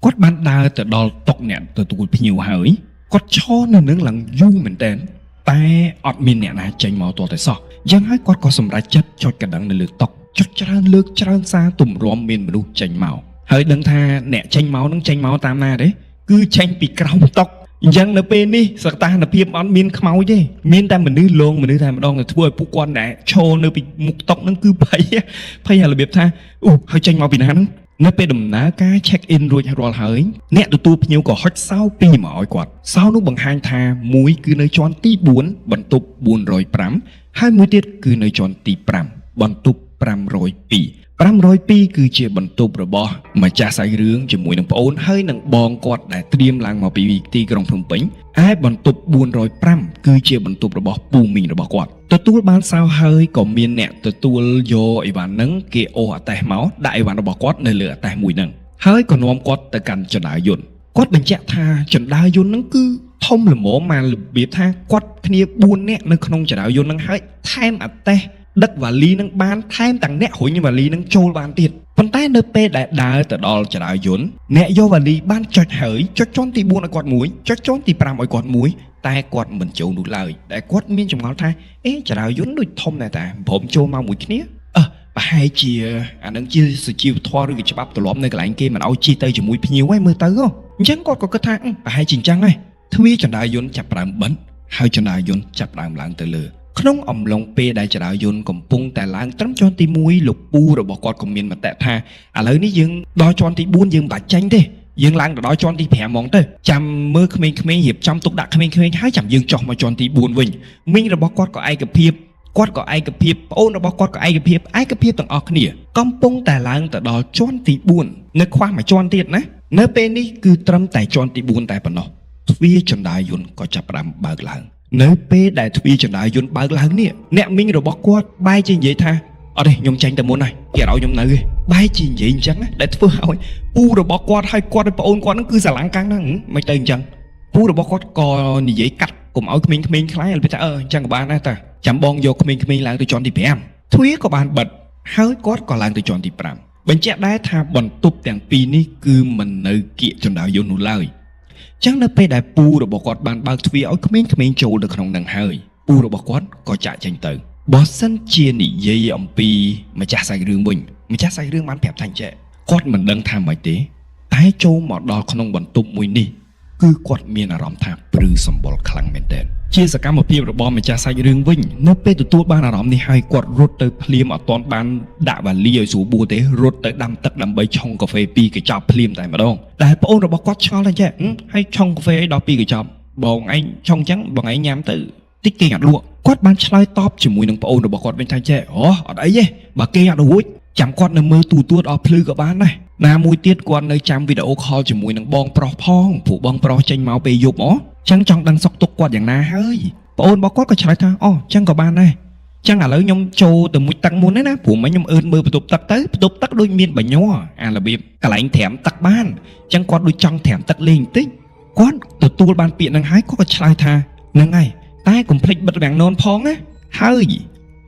A: គាត់បានដើរទៅដល់តុអ្នកទទួលភ្ញៀវហើយគាត់ឈរនៅនឹងឡើងយូរមែនតើតែអត់មានអ្នកណាចេញមកទាល់តែសោះអញ្ចឹងហើយគាត់ក៏សម្រេចចិត្តចុចកណ្ដឹងនៅលើតុចុចច្រើនលើកច្រើនសារទម្រាំមានមនុស្សចេញមកហើយដឹងថាអ្នកចេញមកនឹងចេញមកតាមណាទេគឺចេញពីក្រោមតុអញ្ចឹងនៅពេលនេះសក្តានភាពអត់មានខ្មោចទេមានតែមនុស្សលងមនុស្សតែម្ដងទៅធ្វើឲ្យពួកគាត់ដែលឈរនៅពីមុខតុនឹងគឺភ័យភ័យរបៀបថាអូហើយចេញមកពីណាហ្នឹងនៅពេលដំណើរការ check in រួចរាល់ហើយអ្នកទទួលភ្ញៀវក៏ហុចសោពីរមកឲ្យគាត់សោនោះបង្ហាញថាមួយគឺនៅជាន់ទី4បន្ទប់405ហើយមួយទៀតគឺនៅជាន់ទី5បន្ទប់502 502គឺជាបន្ទប់របស់ម្ចាស់សាច់រឿងជាមួយនឹងប្អូនហើយនឹងបងគាត់ដែលត្រៀមឡើងមកពីទីក្រុងភ្នំពេញឯបន្ទប់405គឺជាបន្ទប់របស់ពូមីងរបស់គាត់ទទួលបានសោហើយក៏មានអ្នកទទួលយកអីវ៉ាន់ហ្នឹងគេអូសអាតេសមកដាក់អីវ៉ាន់របស់គាត់នៅលើអាតេសមួយហ្នឹងហើយក៏នាំគាត់ទៅកាន់ជណ្ដើរយន្តគាត់បញ្ជាក់ថាជណ្ដើរយន្តហ្នឹងគឺធំល្មមមករបៀបថាគាត់គ្នា4នាក់នៅក្នុងជណ្ដើរយន្តហ្នឹងហើយថែមអាតេសដឹកវ៉ាលីនឹងបានថែមទាំងអ្នករុញវ៉ាលីនឹងចូលបានទៀតប៉ុន្តែនៅពេលដែលដើរទៅដល់ជណ្ដើរយន្តអ្នកយកវ៉ាលីបានចុចហើយចុចជាន់ទី4ឲ្យគាត់មួយចុចជាន់ទី5ឲ្យគាត់មួយតែគាត់មិនចូលនោះឡើយតែគាត់មានចម្ងល់ថាអេជណ្ដើរយន្តដូចធំដែរតាព្រមចូលមកមួយគ្នាអឺប្រហែលជាអានឹងជាសុជីវធម៌ឬក៏ច្បាប់ទម្លាប់នៅកន្លែងគេមិនឲ្យជិះទៅជាមួយភ្ញៀវឯងមើលទៅហ៎អញ្ចឹងគាត់ក៏គិតថាប្រហែលជាអញ្ចឹងដែរទ្វារជណ្ដើរយន្តចាប់ផ្ដើមបិទហើយជណ្ដើរយន្តចាប់ផ្ដើមឡើងទៅលើក្នុងអំឡុងពេលដែលចរាយន្តកំពុងតែឡើងត្រឹមជាន់ទី1លោកពូរបស់គាត់ក៏មានមតិថាឥឡូវនេះយើងដល់ជាន់ទី4យើងមិនបាច់ចេញទេយើងឡើងទៅដល់ជាន់ទី5ហ្មងទៅចាំមើលក្មេងៗរៀបចំទុកដាក់ក្មេងៗហើយចាំយើងចុះមកជាន់ទី4វិញមីងរបស់គាត់ក៏ឯកភាពគាត់ក៏ឯកភាពប្អូនរបស់គាត់ក៏ឯកភាពឯកភាពទាំងអស់គ្នាកំពុងតែឡើងទៅដល់ជាន់ទី4នៅខ្វះមួយជាន់ទៀតណានៅពេលនេះគឺត្រឹមតែជាន់ទី4តែប៉ុណ្ណោះទ្វារជណ្ដើរយន្តក៏ចាប់ផ្ដើមបើកឡើងនៅពេលដែលទ្វារជណ្ដើរយន្តបើកឡើងនេះអ្នកមីងរបស់គាត់បែរជានិយាយថាអត់ទេខ្ញុំចេញតែមុនហើយគេអត់ឲ្យខ្ញុំនៅទេបែរជានិយាយអញ្ចឹងដែលធ្វើឲ្យពូរបស់គាត់ហើយគាត់ហើយប្អូនគាត់ហ្នឹងគឺស្រឡាំងកាំងហ្នឹងមិនទៅអញ្ចឹងពូរបស់គាត់ក៏និយាយកាត់កុំឲ្យក្មេងៗខ្លាចថាអឺអញ្ចឹងក៏បានដែរតាចាំបងយកក្មេងៗឡើងទៅជាន់ទី5ទ្វារក៏បានបិទហើយគាត់ក៏ឡើងទៅជាន់ទី5បញ្ជាក់ដែរថាបន្ទប់ទាំងពីរនេះគឺមិននៅគៀកជណ្ដើរយន្តនោះឡើយចឹងនៅពេលដែលពូរបស់គាត់បានបើកទ្វារឲ្យក្មេងៗចូលទៅក្នុងនឹងហើយពូរបស់គាត់ក៏ចាក់ចេញទៅ បើសិនជានិយាយអំពីម្ចាស់សាច់រឿងវិញម្ចាស់សាច់រឿងបានប្រាប់ថាអញ្ចេះគាត់មិនដឹងថាម៉េចទេតែចូលមកដល់ក្នុងបន្ទប់មួយនេះគឺគាត់មានអារម្មណ៍ថាព្រឺសម្បុរខ្លាំងមែនទែនជាសកម្មភាពរបស់ម្ចាស់សាច់រឿងវិញនៅពេលទទួលបានអារម្មណ៍នេះហើយគាត់រត់ទៅភ្លាមអត់ទាន់បានដាក់វ៉ាលីឲ្យស្រួលបួទេរត់ទៅដាំទឹកដើម្បីឆុងកាហ្វេពីរកញ្ចប់ភ្លាមតែម្ដងដែលប្អូនរបស់គាត់ឆ្ងល់ថាចេះហឹមហើយឆុងកាហ្វេឲ្យដល់ពីរកញ្ចប់បងឯងឆុងចឹងបងឯងញ៉ាំទៅ តិចគេអត់លក់គាត់បានឆ្លើយតបជាមួយនឹងប្អូនរបស់គាត់វិញថាចេះអូអត់អីទេបើគេអត់រួចចាំគាត់នៅមើលទូទួតអស់ភ្លឺក៏បានដែរណាមួយទៀតគាត់នៅចាំវីដេអូខលជាមួយនឹងបងប្រុសផងព្រោះបងប្រុសចេញមកពេលយប់អូចឹងចង់ដឹងសុខទុក្ខគាត់យ៉ាងណាហើយប្អូនរបស់គាត់ក៏ឆ្លើយថាអូចឹងក៏បានដែរចឹងឥឡូវខ្ញុំចូលទៅមុជទឹកមុនទេណាព្រោះមិញខ្ញុំអឺតមើលបន្ទប់ទឹកទៅបន្ទប់ទឹកដូចមានបញ្ញ័រអារបៀបកន្លែងត្រាំទឹកបានចឹងគាត់ដូចចង់ត្រាំទឹកលេងបន្តិចគាត់ទទួលបានពាក្យហ្នឹងហើយគាត់ក៏ឆ្លើយថាហ្នឹងហើយ តែកុំភ្លេចបិទវាំងននផងណាហើយ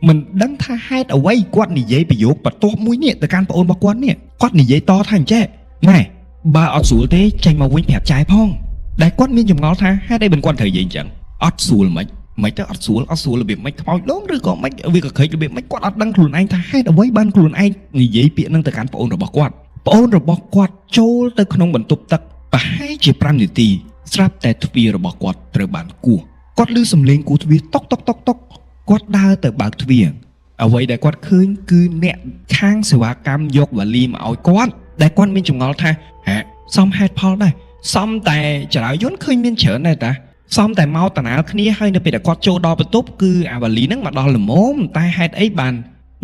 A: មិនដឹងថាហេតុអ្វីគាត់និយាយប្រយោគបន្ទាប់មួយនេះទៅកាន់ប្អូនរបស់គាត់នេះគាត់និយាយតថាអញ្ចេះណែបើអត់ស្រួលទេចេញមកវិញប្រាប់ចាយផងដែលគាត់មានចម្ងល់ថាហេតុអីមិនគាត់ត្រូវនិយាយអញ្ចឹងអត់ស្រួលមិនមិនទៅអត់ស្រួលអត់ស្រួលរបៀបមិនខ្មោចលងឬក៏មិនវាក៏ខិចរបៀបមិនគាត់អត់ដឹងខ្លួនឯងថាហេតុអ្វីបានខ្លួនឯងនិយាយពាក្យនឹងទៅកាន់ប្អូនរបស់គាត់ប្អូនរបស់គាត់ចូលទៅក្នុងបន្ទប់ទឹកប្រហែលជា5នាទីស្រាប់តែទ្វាររបស់គាត់ត្រូវបានគោះ គាត់ឮសំឡេងគោះទ្វារតុកតុកតុកតុកគាត់ដើរទៅបើកទ្វារអ្វីដែលគាត់ឃើញគឺអ្នកខាងសេវាកម្មយកវ៉ាលីមកឲ្យគាត់ដែលគាត់មានចម្ងល់ថាហាសំហេតុផលដែរសំតែចរាយន្តឃើញមានច្រើនដែរតាសំតែមកតណាលគ្នាហើយនៅពេលដែលគាត់ចូលដល់បន្ទប់គឺអាវ៉ាលីហ្នឹងមកដល់ល្មមតែហេតុអីបាន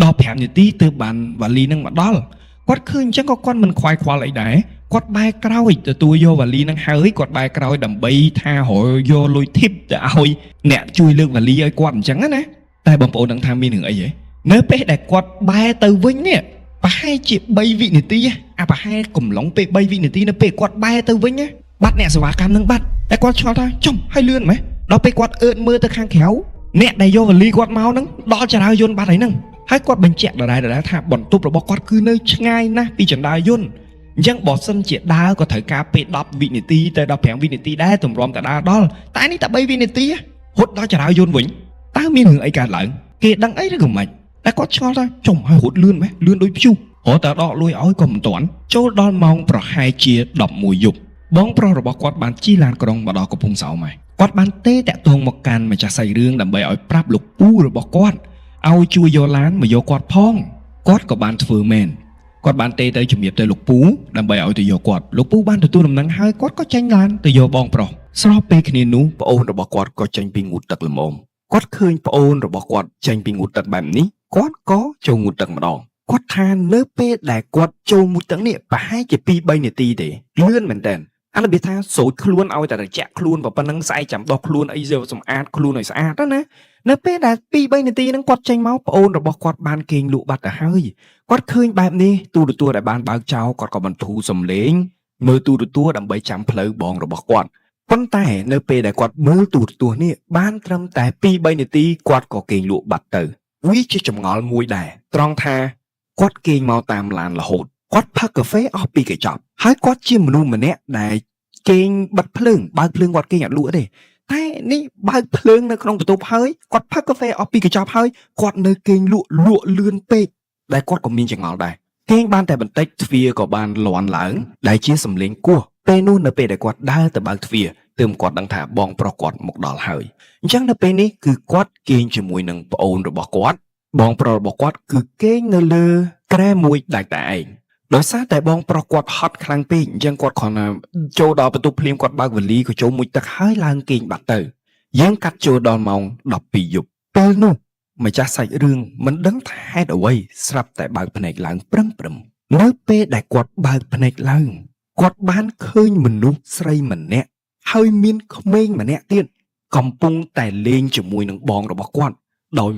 A: ដល់5នាទីទើបបានវ៉ាលីហ្នឹងមកដល់គាត់ឃើញអញ្ចឹងក៏គាត់មិនខ្វាយខ្វល់អីដែរគាត់បែរក្រោយទទួលយកវ៉ាលីហ្នឹងហើយគាត់បែរក្រោយដើម្បីថារយកលុយធីបទៅឲ្យអ្នកជួយលើកវ៉ាលីឲ្យគាត់អញ្ចឹងណាតែបងប្អូនដឹងថាមានរឿងអីហ៎នៅពេលដែលគាត់បែរទៅវិញនេះប្រហែលជា3វិនាទីអាប្រហែលកំឡុងពេល3វិនាទីនៅពេលគាត់បែរទៅវិញណាបាត់អ្នកសេវាកម្មនឹងបាត់តែគាត់ឆ្ងល់ថាចំហើយលឿនម៉េះដល់ពេលគាត់អើតមើលទៅខាងក្រៅអ្នកដែលយកវ៉ាលីគាត់មកហ្នឹងដល់ចរាយន្តបាត់ហើយហ្នឹងហើយគាត់បញ្ជាក់ដដែលៗថាបន្ទប់របស់គាត់គឺនៅឆ្ងាយណាស់ពីចណ្ដាលយន្តអញ្ចឹងបើសិនជាដើរក៏ត្រូវការពេល10វិនាទីទៅ15វិនាទីដែរទម្រាំតែដើរដល់តែនេះតែ3វិនាទីហត់ដល់ចរាយន្តវិញតើមានរឿងអីកើតឡើងគេដឹងអីឬក៏មិនតែគាត់ឆ្ងល់ថាចំហើយរត់លឿនម៉េះលឿនដូចព្យុះរត់តែដកលុយឲ្យក៏មិនទាន់ចូលដល់ម៉ោងប្រហែលជា11យប់បងប្រុសរបស់គាត់បានជិះឡានក្រុងមកដល់កំពង់សោមហើយគាត់បានទេតាក់ទងមកកាន់ម្ចាស់សាច់រឿងដើម្បីឲ្យប្រាប់លោកពូរបស់គាត់ឲ្យជួយយកឡានមកយកគាត់ផងគាត់ក៏បានធ្វើមែនគាត់បានទេទៅជំរាបទៅលោកពូដើម្បីឲ្យទៅយកគាត់លោកពូបានទទួលដំណឹងហើយគាត់ក៏ចេញឡានទៅយកបងប្រុសស្របពេលគ្នានោះប្អូនរបស់គាត់ក៏ចេញពីងូតទឹកល្មមគាត់ឃើញប្អូនរបស់គាត់ចេញពីងូតទឹកបែបនេះគាត់ក៏ចូលងូតទឹកម្ដងគាត់ថានៅពេលដែលគាត់ចូលងូតទឹកនេះប្រហែលជា2 3នាទីទេលឿនមែនតើអារបៀបថាស្រូចខ្លួនឲ្យតែត្រជាក់ខ្លួនប៉ុណ្ណឹងស្អែកចាំដោះខ្លួនអីយកសម្អាតខ្លួនឲ្យស្អាតទៅណានៅពេលដែល2 3នាទីហ្នឹងគាត់ចេញមកប្អូនរបស់គាត់បានគេងលក់បាត់ទៅហើយគាត់ឃើញបែបនេះទូរទស្សន៍ដែលបានបើកចោលគាត់ក៏បន្ធូរសំឡេងមើលទូរទស្សន៍ដើម្បីចាំផ្លូវបងរបស់គាត់ប៉ុន្តែនៅពេលដែលគាត់មើលទូរទស្សន៍នេះបានត្រឹមតែ2 3នាទីគាត់ក៏គេងលក់បាត់ទៅវាជាចម្ងល់មួយដែរត្រង់ថាគាត់គេងមកតាមឡានរហូតគាត់ផឹកកាហ្វេអស់ពីកញ្ចប់ហើយគាត់ជាមនុស្សម្នាក់ដែលគេងបិទភ្លើងបើកភ្លើងគាត់គេងអត់លក់ទេតែនេះបើកភ្លើងនៅក្នុងបន្ទប់ហើយគាត់ផឹកកាហ្វេអស់ពីកញ្ចប់ហើយគាត់នៅគេងលក់លក់លឿនពេកដែលគាត់ក៏មានចង្អល់ដែរគេងបានតែបន្តិចទ្វារក៏បានលាន់ឡើងដែលជាសំឡេងគោះពេលនោះនៅពេលដែលគាត់ដើរទៅបើកទ្វារទើបគាត់ដឹងថាបងប្រុសគាត់មកដល់ហើយអញ្ចឹងនៅពេលនេះគឺគាត់គេងជាមួយនឹងប្អូនរបស់គាត់បងប្រុសរបស់គាត់គឺគេងនៅលើគ្រែមួយដាច់តែឯងដោយសារតែបងប្រុសគាត់ហត់ខ្លាំងពេកអញ្ចឹងគាត់គ្រាន់តែចូលដល់បន្ទប់ភ្លាមគាត់បើកវលីក៏ចូលមុជទឹកហើយឡើងគេងបាត់ទៅយើងកាត់ចូលដល់ម៉ោង12យប់ពេលនោះម្ចាស់សាច់រឿងមិនដឹងថាហេតុអ្វីស្រាប់តែបើកភ្នែកឡើងព្រឹមព្រឹមនៅពេលដែលគាត់បើកភ្នែកឡើងគាត់បានឃើញមនុស្សស្រីម្នាក់ហើយមានក្មេងម្នាក់ទៀតកំពុងតែលេងជាមួយនឹងបងរបស់គាត់ដោយ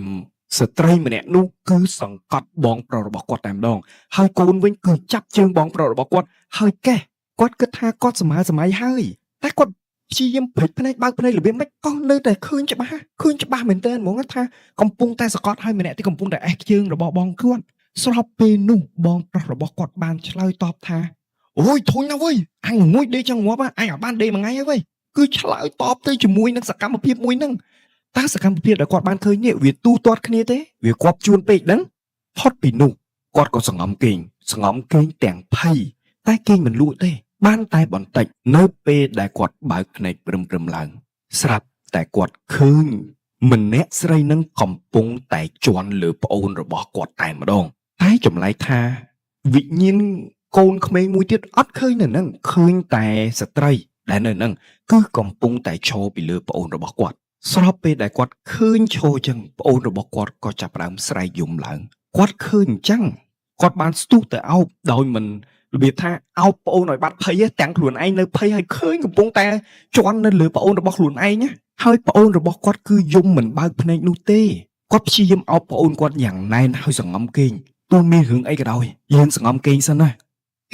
A: ស្ត្រីម្នាក់នោះគឺសង្កត់បងប្រុសរបស់គាត់តែម្ដងហើយកូនវិញគឺចាប់ជើងបងប្រុសរបស់គាត់ហើយកេះគាត់គិតថាគាត់សម័យសម័យហើយតែគាត់ព្យាយាមព្រិចភ្នែកបើកភ្នែករបៀបម៉េចក៏នៅតែឃើញច្បាស់ឃើញច្បាស់មែនទែនហ្មងថាកំពុងតែសង្កត់ហើយម្នាក់ទីកំពុងតែអេះជើងរបស់បងគាត់ស្របពេលនោះបងប្រុសរបស់គាត់បានឆ្លើយតបថាអូយធុញណាស់វើយអញងងុយដេកចង់ងាប់អញអាចបានដេកមួយថ្ងៃហើយវើយគឺឆ្លើយតបទៅជាមួយនឹងសកម្មភាពមួយហ្នឹង តើសកម្មភាពដែលគាត់បានឃើញនេះវាទូទាត់គ្នាទេវាគប់ជួនពេកដឹងផុតពីនោះគាត់ក៏សងំគេងសងំគេងទាំងភ័យតែគេងមិនលក់ទេ បានតែបន្តិចនៅពេលដែលគាត់បើកភ្នែកព្រឹមព្រឹមឡើង ស្រាប់តែគាត់ឃើញម្នាក់ស្រីនឹងកំពុងតែជន់លើប្អូនរបស់គាត់តែម្ដង តែចម្លែកថាវិញ្ញាណកូនក្មេងមួយទៀតអត់ឃើញនៅនឹងឃើញតែស្ត្រីដែលនៅនឹងគឺកំពុងតែឈរពីលើប្អូនរបស់គាត់ ស្របពេលដែលគាត់ឃើញឈរចឹងប្អូនរបស់គាត់ក៏ចាប់ផ្ដើមស្រែកយំឡើងគាត់ឃើញអញ្ចឹងគាត់បានស្ទុះទៅអោបដោយមិនរបៀបថាអោបប្អូនឲ្យបាត់ភ័យទាំងខ្លួនឯងនៅភ័យហើយឃើញកំពុងតែជន់នៅលើប្អូនរបស់ខ្លួនឯងណាហើយប្អូនរបស់គាត់គឺយំមិនបើកភ្នែកនោះទេគាត់ព្យាយាមអោបប្អូនគាត់យ៉ាងណែនហើយសង្ងំគេងទោះមានរឿងអីក៏ដោយយើងសង្ងំគេងសិនណា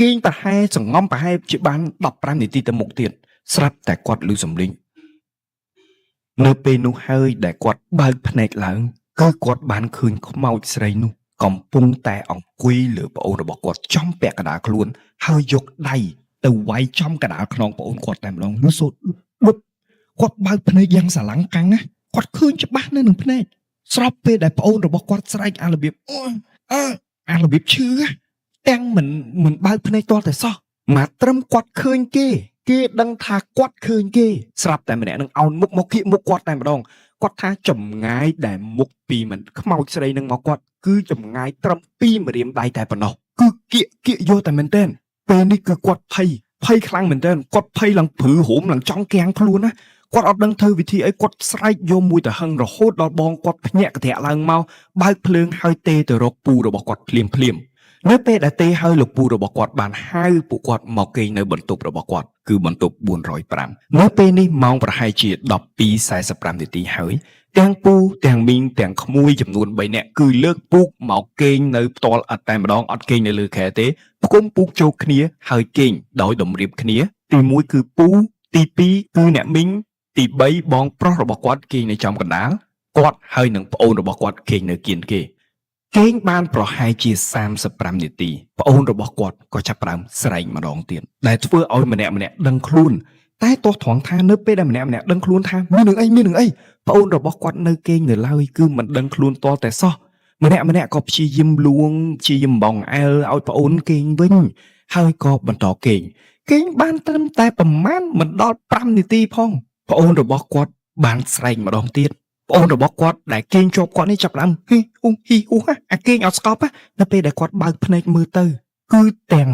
A: គេងប្រហែលសង្ងំប្រហែលជាបាន15នាទីទៅមុខទៀតស្រាប់តែគាត់ឮសំឡេង នៅពេលនោះហើយដែលគាត់បើកភ្នែកឡើងគឺគាត់បានឃើញខ្មោចស្រីនោះកំពុងតែអង្គុយលើប្អូនរបស់គាត់ចំពាក់កណ្ដាលខ្លួនហើយយកដៃទៅវាយចំកណ្ដាលខ្នងប្អូនគាត់តែម្ដងលឺសូត្របឹបគាត់បើកភ្នែកយ៉ាងស្រឡាំងកាំងណាគាត់ឃើញច្បាស់នៅនឹងភ្នែកស្របពេលដែលប្អូនរបស់គាត់ស្រែកអារបៀបអូអើអារបៀបឈឺណាទាំងមិនបើកភ្នែកទាល់តែសោះមកត្រឹមគាត់ឃើញគេ គេដឹងថាគាត់ឃើញគេស្រាប់តែម្នាក់នឹងអោនមុខមកគៀកមុខគាត់តែម្ដងគាត់ថាចម្ងាយដែលមុខពីមិនខ្មោចស្រីនឹងមកគាត់គឺចម្ងាយត្រឹម2ម្រាមដៃតែប៉ុណ្ណោះគឺគៀកគៀកយកតែមែនទែនពេលនេះគឺគាត់ភ័យភ័យខ្លាំងមែនទែនគាត់ភ័យឡើងព្រឺរោមឡើងចង់កាំងខ្លួនណាគាត់អត់ដឹងធ្វើវិធីអីគាត់ស្រែកយកមួយទៅហឹងរហូតដល់បងគាត់ភ្ញាក់កន្ត្រាក់ឡើងមកបើកភ្លើងហើយទេទៅរកពូរបស់គាត់ភ្លាមភ្លាម នៅពេលដែលទេហើយលោកពូរបស់គាត់បានហៅពួកគាត់មកគេងនៅបន្ទប់របស់គាត់គឺបន្ទប់405នៅពេលនេះម៉ោងប្រហែលជា12:45នាទីហើយទាំងពូទាំងមីងទាំងក្មួយចំនួន3នាក់គឺលើកពូកមកគេងនៅផ្ទាល់អត់តែម្ដងអត់គេងនៅលើខែទេផ្គុំពូកចូលគ្នាហើយគេងដោយតម្រៀបគ្នាទី1គឺពូទី2គឺអ្នកមីងទី3បងប្រុសរបស់គាត់គេងនៅចំកណ្ដាលគាត់ហើយនឹងប្អូនរបស់គាត់គេងនៅគៀនគេ គេងបានប្រហែលជា35នាទីប្អូនរបស់គាត់ក៏ចាប់ផ្ដើមស្រែកម្ដងទៀតដែលធ្វើឲ្យម្នាក់ម្នាក់ដឹងខ្លួនតែទោះត្រង់ថានៅពេលដែលម្នាក់ម្នាក់ដឹងខ្លួនថាមាននឹងអីមាននឹងអីប្អូនរបស់គាត់នៅគេងនៅឡើយគឺមិនដឹងខ្លួនតតែសោះម្នាក់ម្នាក់ក៏ព្យាយាមលួងព្យាយាមបងអែលឲ្យប្អូនគេងវិញហើយក៏បន្តគេងគេងបានត្រឹមតែប្រមាណមិនដល់5នាទីផងប្អូនរបស់គាត់បានស្រែកម្ដងទៀត ប្អូនរបស់គាត់ដែលគេងជាប់គាត់នេះចាប់ផ្ដើមហ៊ីហ៊ូហ៊ីហ៊ូហាអាគេងអត់ស្កប់ណានៅពេលដែលគាត់បើកភ្នែកមើលទៅគឺទាំង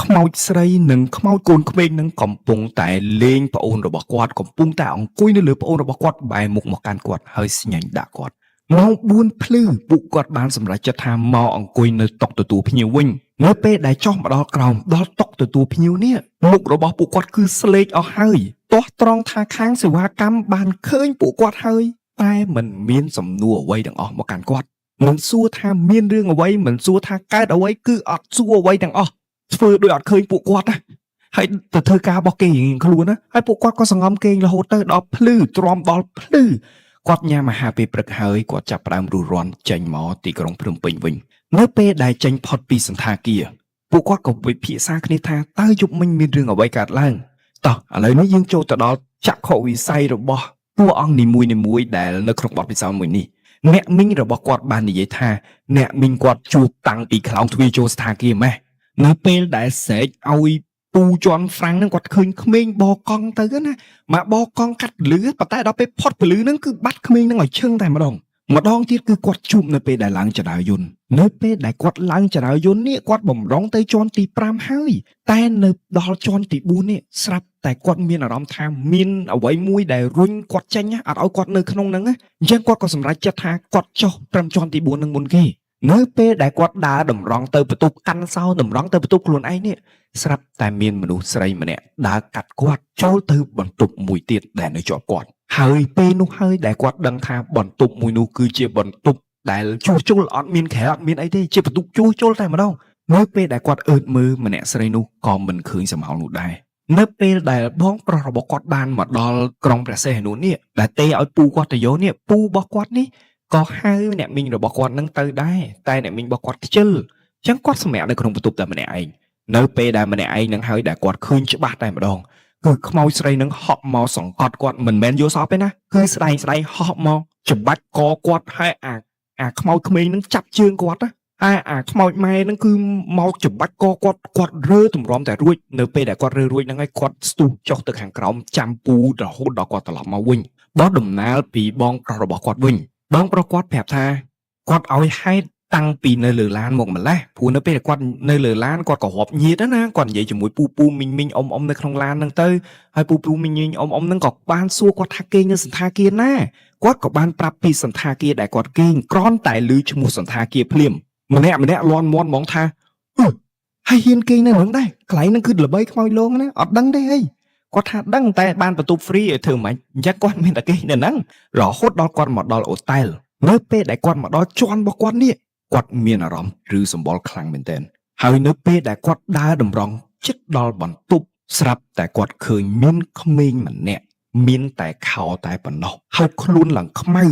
A: ខ្មោចស្រីនិងខ្មោចកូនក្មេងនឹងកំពុងតែលេងប្អូនរបស់គាត់កំពុងតែអង្គុយនៅលើប្អូនរបស់គាត់បែរមុខមកកាន់គាត់ហើយស្ញែងដាក់គាត់ម៉ោង4ភ្លឺពួកគាត់បានសម្រេចចិត្តថាមកអង្គុយនៅតុទទួលភ្ញៀវវិញនៅពេលដែលចុះមកដល់ក្រោមដល់តុទទួលភ្ញៀវនេះមុខរបស់ពួកគាត់គឺស្លេកអស់ហើយទាស់ត្រង់ថាខាងសេវាកម្មបានឃើញពួកគាត់ហើយ តែមិនមានសំណួរអ្វីទាំងអស់មកកាន់គាត់មិនសួរថាមានរឿងអ្វីមិនសួរថាកើតអ្វីគឺអត់សួរអ្វីទាំងអស់ធ្វើដូចអត់ឃើញពួកគាត់ណាហើយទៅធ្វើការរបស់គេរៀងៗខ្លួនណាហើយពួកគាត់ក៏សង្ងំគេងរហូតទៅដល់ភ្លឺទ្រាំដល់ភ្លឺគាត់ញ៉ាំអាហារពេលព្រឹកហើយគាត់ចាប់ផ្ដើមរុះរាន់ចេញមកទីក្រុងភ្នំពេញវិញនៅពេលដែលចេញផុតពីសន្តាគារពួកគាត់ក៏វិភាសាគ្នាថាតើយប់មិញមានរឿងអ្វីកើតឡើងតោះឥឡូវនេះយើងចូលទៅដល់ចក្ខុវិស័យរបស់ តួអង្គនីមួយៗដែលនៅក្នុងបទពិសោធន៍មួយនេះអ្នកមីងរបស់គាត់បាននិយាយថាអ្នកមីងគាត់ជួបតាំងពីខ្លោងទ្វារចូលស្ថាគារម៉េះនៅពេលដែលស្រែកឲ្យពូជន់ហ្វ្រាំងហ្នឹងគាត់ឃើញក្មេងបកង់ទៅណាមកបកង់កាត់ពលឺប៉ុន្តែដល់ពេលផុតពលឺហ្នឹងគឺបាត់ក្មេងហ្នឹងឲ្យឈឹងតែម្ដងម្ដងទៀតគឺគាត់ជួបនៅពេលដែលឡើងចដៅយន្តនៅពេលដែលគាត់ឡើងចដៅយន្តនេះគាត់បំរុងទៅជាន់ទី5ហើយតែនៅដល់ជាន់ទី4នេះស្រាប់តែគាត់មានអារម្មណ៍ថាមានអ្វីមួយដែលរុញគាត់ចេញណាអត់ឲ្យគាត់នៅក្នុងហ្នឹងណាអញ្ចឹងគាត់ក៏សម្រេចចិត្តថាគាត់ចុះត្រឹមជាន់ទី4ហ្នឹងមុនគេនៅពេលដែលគាត់ដើរតម្រង់ទៅបន្ទប់កាន់សោតម្រង់ទៅបន្ទប់ខ្លួនឯងនេះស្រាប់តែមានមនុស្សស្រីម្នាក់ដើរកាត់គាត់ចូលទៅបន្ទប់មួយទៀតដែលនៅជាប់គាត់ហើយពេលនោះហើយដែលគាត់ដឹងថាបន្ទប់មួយនោះគឺជាបន្ទប់ដែលជួសជុលអត់មានក្រែអត់មានអីទេជាបន្ទប់ជួសជុលតែម្ដងនៅពេលដែលគាត់អើតមើលម្នាក់ស្រីនោះក៏មិនឃើញសមោលនោះដែរនៅពេលដែលបងប្រុសរបស់គាត់បានមកដល់ក្រុងព្រះសីហនុនេះដែលទេឲ្យពូគាត់ទៅយកនេះពូរបស់គាត់នេះក៏ហៅអ្នកមីងរបស់គាត់នឹងទៅដែរតែអ្នកមីងរបស់គាត់ខ្ជិលអញ្ចឹងគាត់សម្រាកនៅក្នុងបន្ទប់តែម្នាក់ឯងនៅពេលដែលម្នាក់ឯងនឹងហើយដែលគាត់ឃើញច្បាស់តែម្ដងគឺខ្មោចស្រីនឹងហក់មកសង្កត់គាត់មិនមែនយល់សពទេណាគឺស្ដែងស្ដែងហក់មក ច្បាច់កគាត់ហើយអាខ្មោចក្មេងហ្នឹងចាប់ជើងគាត់ណាហើយអាខ្មោចម៉ែហ្នឹងគឺមកច្បាច់កគាត់គាត់រើទម្រាំតែរួចនៅពេលដែលគាត់រើរួចហ្នឹងហើយគាត់ស្ទុះចុះទៅខាងក្រោមចាំពូរហូតដល់គាត់ត្រឡប់មកវិញបោះដំណើរពីបងប្រុសរបស់គាត់វិញបងប្រុសគាត់ប្រាប់ថាគាត់ឲ្យហេតុតាំងពីនៅលើឡានមកម្លេះព្រោះនៅពេលដែលគាត់នៅលើឡានគាត់ក៏រាប់ញាតណាគាត់និយាយជាមួយពូពូមីងមីងអ៊ំអ៊ំនៅក្នុងឡានហ្នឹងទៅហើយពូពូមីងមីងអ៊ំអ៊ំហ្នឹងក៏បានសួរគាត់ថាគេងនៅសន្តាគារណាគាត់ក៏បានប្រាប់ពីសន្តាគារដែលគាត់គេងគ្រាន់តែឮឈ្មោះសន្តាគារភ្លាមម្នាក់ម្នាក់លន់មាត់ហ្មងថាអឺហើយហ៊ានគេងនៅហ្នឹងដែរកន្លែងហ្នឹងគឺល្បីខ្មោចលងណាអត់ដឹងទេអីគាត់ថាដឹងតែបានបន្ទប់ free ឲ្យធ្វើម៉េចអញ្ចឹងគាត់មានតែគេងនៅហ្នឹងរហូតដល់គាត់មកដល់អូតែលនៅពេលដែលគាត់មកដល់ជាន់របស់គាត់នេះគាត់មានអារម្មណ៍ឬសម្បុរខ្លាំងមែនទែនហើយនៅពេលដែលគាត់ដើរតម្រង់ចិត្តដល់បន្ទប់ស្រាប់តែគាត់ឃើញមានក្មេងម្នាក់មានតែខោតែប៉ុណ្ណោះហើយខ្លួនឡើងខ្មៅ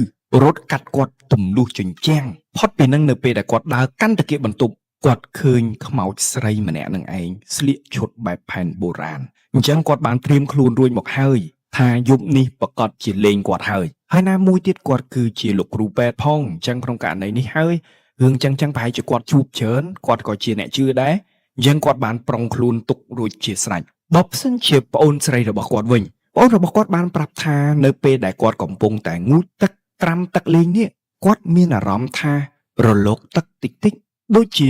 A: រត់កាត់គាត់ទម្លុះជញ្ជាំងផុតពីនឹងនៅពេលដែលគាត់ដើរកាន់តាគៀកបន្ទប់គាត់ឃើញខ្មោចស្រីម្នាក់នឹងឯងស្លៀកឈុតបែបផែនបុរាណអញ្ចឹងគាត់បានត្រៀមខ្លួនរួចមកហើយថាយប់នេះប្រកាសជាលេងគាត់ហើយហើយណាមួយទៀតគាត់គឺជាលោកគ្រូពេទ្យផងអញ្ចឹងក្នុងករណីនេះហើយរឿងចឹងចឹងប្រហែលជាគាត់ជួបច្រើនគាត់ក៏ជាអ្នកជឿដែរអញ្ចឹងគាត់បានប្រុងខ្លួនទុករួចជាស្រេចបើផ្សិនជាប្អូនស្រីរបស់គាត់វិញប្អូនរបស់គាត់បានប្រាប់ថានៅពេលដែលគាត់កំពុងតែងូតទឹកត្រាំទឹកលេងនេះគាត់មានអារម្មណ៍ថារលកទឹកតិចតិចដូចជា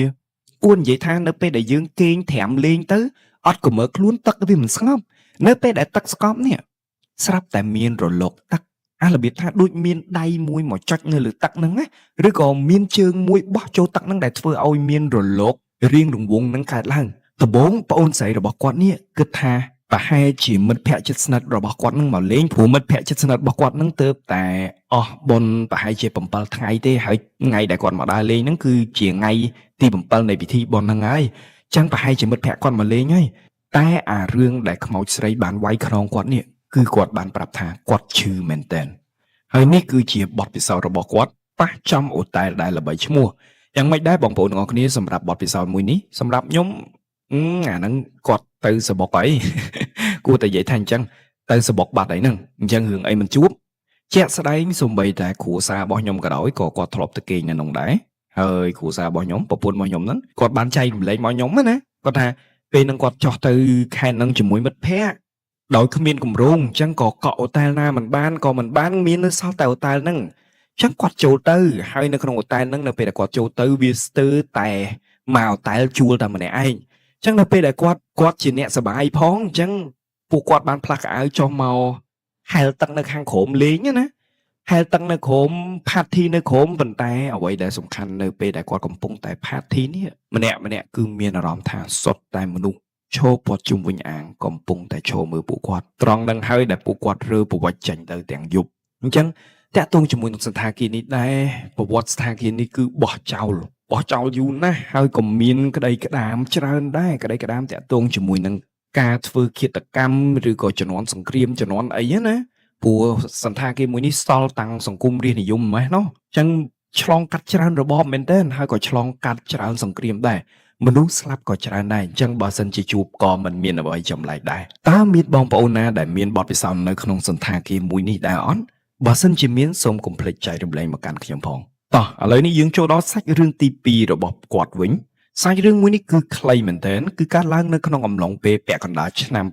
A: គួរនិយាយថានៅពេលដែលយើងគេងត្រាំលេងទៅអត់ក៏មើលខ្លួនទឹកវាមិនស្ងប់នៅពេលដែលទឹកស្ងប់នេះស្រាប់តែមានរលកទឹកអារបៀបថាដូចមានដៃមួយមកចុចនៅលើទឹកហ្នឹងណាឬក៏មានជើងមួយបោះចូលទឹកហ្នឹងដែលធ្វើឲ្យមានរលករៀងរង្វង់ហ្នឹងកើតឡើងដំបូងប្អូនស្រីរបស់គាត់នេះគិតថាប្រហែលជាមិត្តភ័ក្តិជិតស្និទ្ធរបស់គាត់នឹងមកលេងព្រោះមិត្តភ័ក្តិជិតស្និទ្ធរបស់គាត់នឹងទៅតែអស់បុណ្យប្រហែលជា7ថ្ងៃទេហើយថ្ងៃដែលគាត់មកដើរលេងហ្នឹងគឺជាថ្ងៃទី7នៃពិធីបុណ្យហ្នឹងហើយអញ្ចឹងប្រហែលជាមិត្តភ័ក្តិគាត់មកលេងហើយតែអារឿងដែលខ្មោចស្រីបានវាយខ្នងគាត់នេះគឺគាត់បានប្រាប់ថាគាត់ឈឺមែនទែនហើយនេះគឺជាបទពិសោធន៍របស់គាត់ប៉ះចំអូតែលដែលល្បីឈ្មោះយ៉ាងម៉េចដែរបងប្អូនទាំងអស់គ្នាសម្រាប់បទពិសោធន៍មួយនេះសម្រាប់ខ្ញុំអាហ្នឹងគាត់ទៅសបុកអី គួរតែនិយាយថាអញ្ចឹងទៅសបុកបាត់អីហ្នឹងអញ្ចឹងរឿងអីមិនជួបជាក់ស្ដែងសំបីតែគ្រួសាររបស់ខ្ញុំក៏ដោយក៏គាត់ធ្លាប់ទៅគេងនៅនោះដែរហើយគ្រួសាររបស់ខ្ញុំប្រពន្ធរបស់ខ្ញុំហ្នឹងគាត់បានចែករំលែកមកខ្ញុំណាគាត់ថាពេលហ្នឹងគាត់ចោះទៅខេត្តហ្នឹងជាមួយមិត្តភ័ក្តិដោយគ្មានគម្រោងអញ្ចឹងក៏កក់អូតែលណាមិនបានក៏មិនបានមាននៅសល់តែអូតែលហ្នឹងអញ្ចឹងគាត់ចូលទៅហើយនៅក្នុងអូតែលហ្នឹងនៅពេលដែលគាត់ចូលទៅវាស្ទើរតែមកអូតែលជួលតែម្នាក់ឯងអញ្ចឹងនៅពេលដែលគាត់ជាអ្នកសប្បាយផងអញ្ចឹងពួកគាត់បានផ្លាស់កៅអៅចុះមកហែលទឹកនៅខាងក្រោមលេងណាហែលទឹកនៅក្រោម party នៅក្រោមប៉ុន្តែអ្វីដែលសំខាន់នៅពេលដែលគាត់កំពុងតែ party នេះម្នាក់ម្នាក់គឺមានអារម្មណ៍ថាសុទ្ធតែមនុស្សឈរព័ទ្ធជុំវិញអាងកំពុងតែឈរមើលពួកគាត់ត្រង់នឹងហើយដែលពួកគាត់រើប្រវត្តិចេញទៅទាំងយប់អញ្ចឹងតាក់ទងជាមួយនឹងសន្តាគារនេះដែរប្រវត្តិស្ថានគារនេះគឺបោះចោលបោះចោលយូរណាស់ហើយក៏មានក្តីក្តាមច្រើនដែរក្តីក្តាមតាក់ទងជាមួយនឹងការធ្វើឃាតកម្មឬក៏ជំនាន់សង្គ្រាមជំនាន់អីណាព្រោះសន្តាគារមួយនេះសល់តាំងសង្គមរាស្ត្រនិយមម៉េះណោះអញ្ចឹងឆ្លងកាត់ច្រើនរបបមែនទែនហើយក៏ឆ្លងកាត់ច្រើនសង្គ្រាមដែរមនុស្សស្លាប់ក៏ច្រើនដែរអញ្ចឹងបើសិនជាជួបក៏មិនមានអ្វីចម្លែកដែរតើមានបងប្អូនណាដែលមានបទពិសោធន៍នៅក្នុងសន្តាគារមួយនេះដែរអត់បើសិនជាមានសូមកុំភ្លេចចែករំលែកមកកាន់ខ្ញុំផងតោះឥឡូវនេះយើងចូលដល់សាច់រឿងទី2របស់គាត់វិញសាច់រឿងមួយនេះគឺខ្លីមែនទែនគឺកើតឡើងនៅក្នុងអំឡុងពេលពាក់កណ្ដាលឆ្នាំ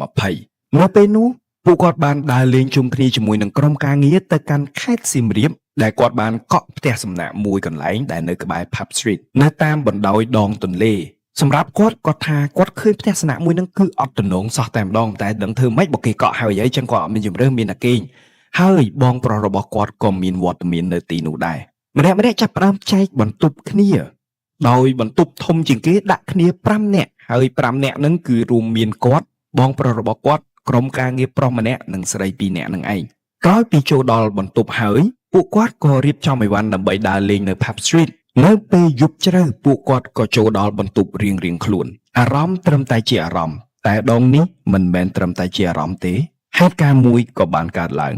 A: 2020នៅពេលនោះពួកគាត់បានដើរលេងជុំគ្នាជាមួយនឹងក្រុមការងារទៅកាន់ខេត្តសៀមរាបដែលគាត់បានកក់ផ្ទះសំណាក់មួយកន្លែងដែលនៅក្បែរ Pub Street នៅតាមបណ្ដោយដងទន្លេសម្រាប់គាត់គាត់ថាគាត់ឃើញផ្ទះសំណាក់មួយហ្នឹងគឺអត់ទំនងសោះតែម្ដងតែដឹងធ្វើម៉េចបើគេកក់ហើយអីចឹងគាត់អត់មានជម្រើសមានតែគេងហើយបងប្រុសរបស់គាត់ក៏មានវត្តមាននៅទីនោះដែរម្នាក់ម្នាក់ចាប់ផ្ដើមចែកបន្ទប់គ្នាដោយបន្ទប់ធំជាងគេដាក់គ្នា5នាក់ហើយ5នាក់ហ្នឹងគឺរួមមានគាត់បងប្រុសរបស់គាត់ក្រុមការងារប្រុសម្នាក់និងស្រី2នាក់នឹងឯងក្រោយពីចូលដល់បន្ទប់ហើយពួកគាត់ក៏រៀបចំអីវ៉ាន់ដើម្បីដើរលេងនៅ Pub Street នៅពេលយប់ជ្រៅពួកគាត់ក៏ចូលដល់បន្ទប់រៀងៗខ្លួនអារម្មណ៍ត្រឹមតែជាអារម្មណ៍តែដងនេះមិនមែនត្រឹមតែជាអារម្មណ៍ទេហេតុការណ៍មួយក៏បានកើតឡើង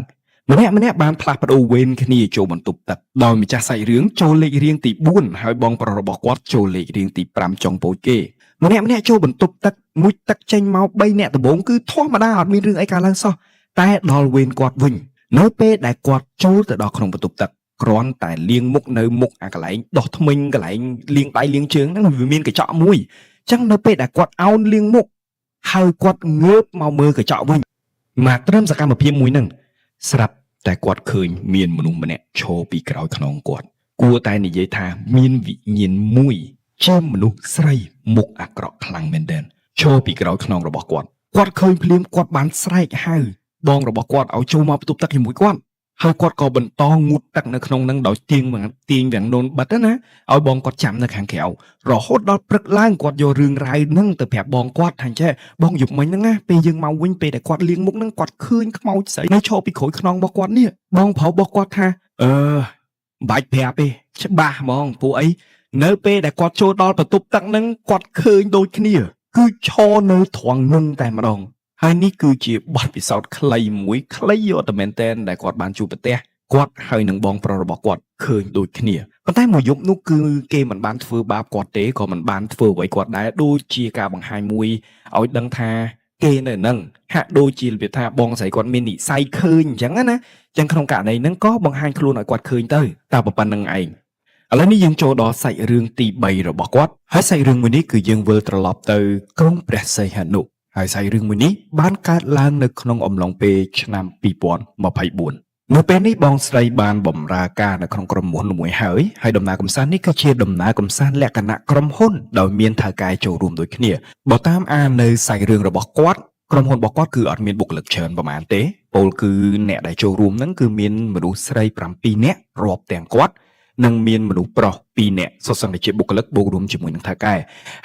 A: ម្នាក់ម្នាក់បានផ្លាស់ប្ដូរវេនគ្នាចូលបន្ទប់ទឹកដោយម្ចាស់សាច់រឿងចូលលេខរៀងទី4ហើយបងប្រុសរបស់គាត់ចូលលេខរៀងទី5ចុងពោចគេម្នាក់ម្នាក់ចូលបន្ទប់ទឹកមួយទឹកចេញមក3នាក់ដំបូងគឺធម្មតាអត់មានរឿងអីកើតឡើងសោះតែដល់វេនគាត់វិញ នៅពេលដែលគាត់ចូលទៅដល់ក្នុងបន្ទប់ទឹកគ្រាន់តែលាងមុខនៅមុខអាកន្លែងដោះធ្មេញកន្លែងលាងដៃលាងជើងហ្នឹងវាមានកញ្ចក់មួយអញ្ចឹងនៅពេលដែលគាត់អោនលាងមុខហើយគាត់ងើបមកមើលកញ្ចក់វិញមកត្រឹមសកម្មភាពមួយហ្នឹងស្រាប់តែគាត់ឃើញមានមនុស្សម្នាក់ឈរពីក្រោយខ្នងគាត់ គួរតែនិយាយថាមានវិញ្ញាណមួយជាមនុស្សស្រីមុខអាក្រក់ខ្លាំងមែនទែនឈរពីក្រោយខ្នងរបស់គាត់គាត់ឃើញភ្លាមគាត់បានស្រែកហៅបងរបស់គាត់ឲ្យចូលមកបន្ទប់ទឹកជាមួយគាត់ហើយគាត់ក៏បន្តងូតទឹកនៅក្នុងនឹងដោយទាញទាញវាំងននបិទណាឲ្យបងគាត់ចាំនៅខាងក្រៅរហូតដល់ព្រឹកឡើងគាត់យករឿងរ៉ាវហ្នឹងទៅប្រាប់បងគាត់ថាចេះបងយប់មិញហ្នឹងណាពេលយើងមកវិញពេលដែលគាត់លាងមុខហ្នឹងគាត់ឃើញខ្មោចស្រីនៅឈរពីក្រោយខ្នងរបស់គាត់នេះបងប្រុសរបស់គាត់ថាអឺ មិនបាច់ប្រាប់ទេច្បាស់ហ្មងពួកអីនៅពេលដែលគាត់ចូលដល់បន្ទប់ទឹកហ្នឹងគាត់ឃើញដូចគ្នា គឺឈរនៅត្រង់នឹងតែម្ដងហើយនេះគឺជាបទពិសោធន៍ខ្លីមួយខ្លីយកតែមែនតែនដែលគាត់បានជួបប្រទះគាត់ហើយនឹងបងប្រុសរបស់គាត់ឃើញដូចគ្នាប៉ុន្តែមួយយប់នោះគឺគេមិនបានធ្វើបាបគាត់ទេក៏មិនបានធ្វើអ្វីគាត់ដែរដូចជាការបង្ហាញមួយឲ្យដឹងថាគេនៅនឹងហាក់ដូចជារបៀបថាបងស្រីគាត់មាននិស័យឃើញអញ្ចឹងណា ចឹងក្នុងករណីហ្នឹងក៏បង្ហាញខ្លួនឲ្យគាត់ឃើញទៅតែប៉ុណ្្នឹងឯងឥឡូវនេះយើងចូលដល់សាច់រឿងទី3របស់គាត់ហើយសាច់រឿងមួយនេះគឺយើងវិលត្រឡប់ទៅក្រុងព្រះសីហនុហើយសាច់រឿងមួយនេះបានកើតឡើងនៅក្នុងអំឡុងពេលឆ្នាំ2024នៅពេលនេះបងស្រីបានបម្រើការនៅក្នុងក្រុមហ៊ុនមួយហើយហើយដំណើរកម្សាន្តនេះគឺជាដំណើរកម្សាន្តលក្ខណៈក្រុមហ៊ុនដោយមានថៅកែចូលរួមដូចគ្នាបើតាមអាននៅសាច់រឿងរបស់គាត់ក្រុមហ៊ុនរបស់គាត់គឺអត់មានបុគ្គលិកច្រើនប្រហែលទេ ពោលគឺអ្នកដែលចូលរួមហ្នឹងគឺមានមនុស្សស្រី7នាក់រាប់ទាំងគាត់និងមានមនុស្សប្រុស2នាក់សុទ្ធសឹងតែជាបុគ្គលិកបូករួមជាមួយនឹងថៅកែ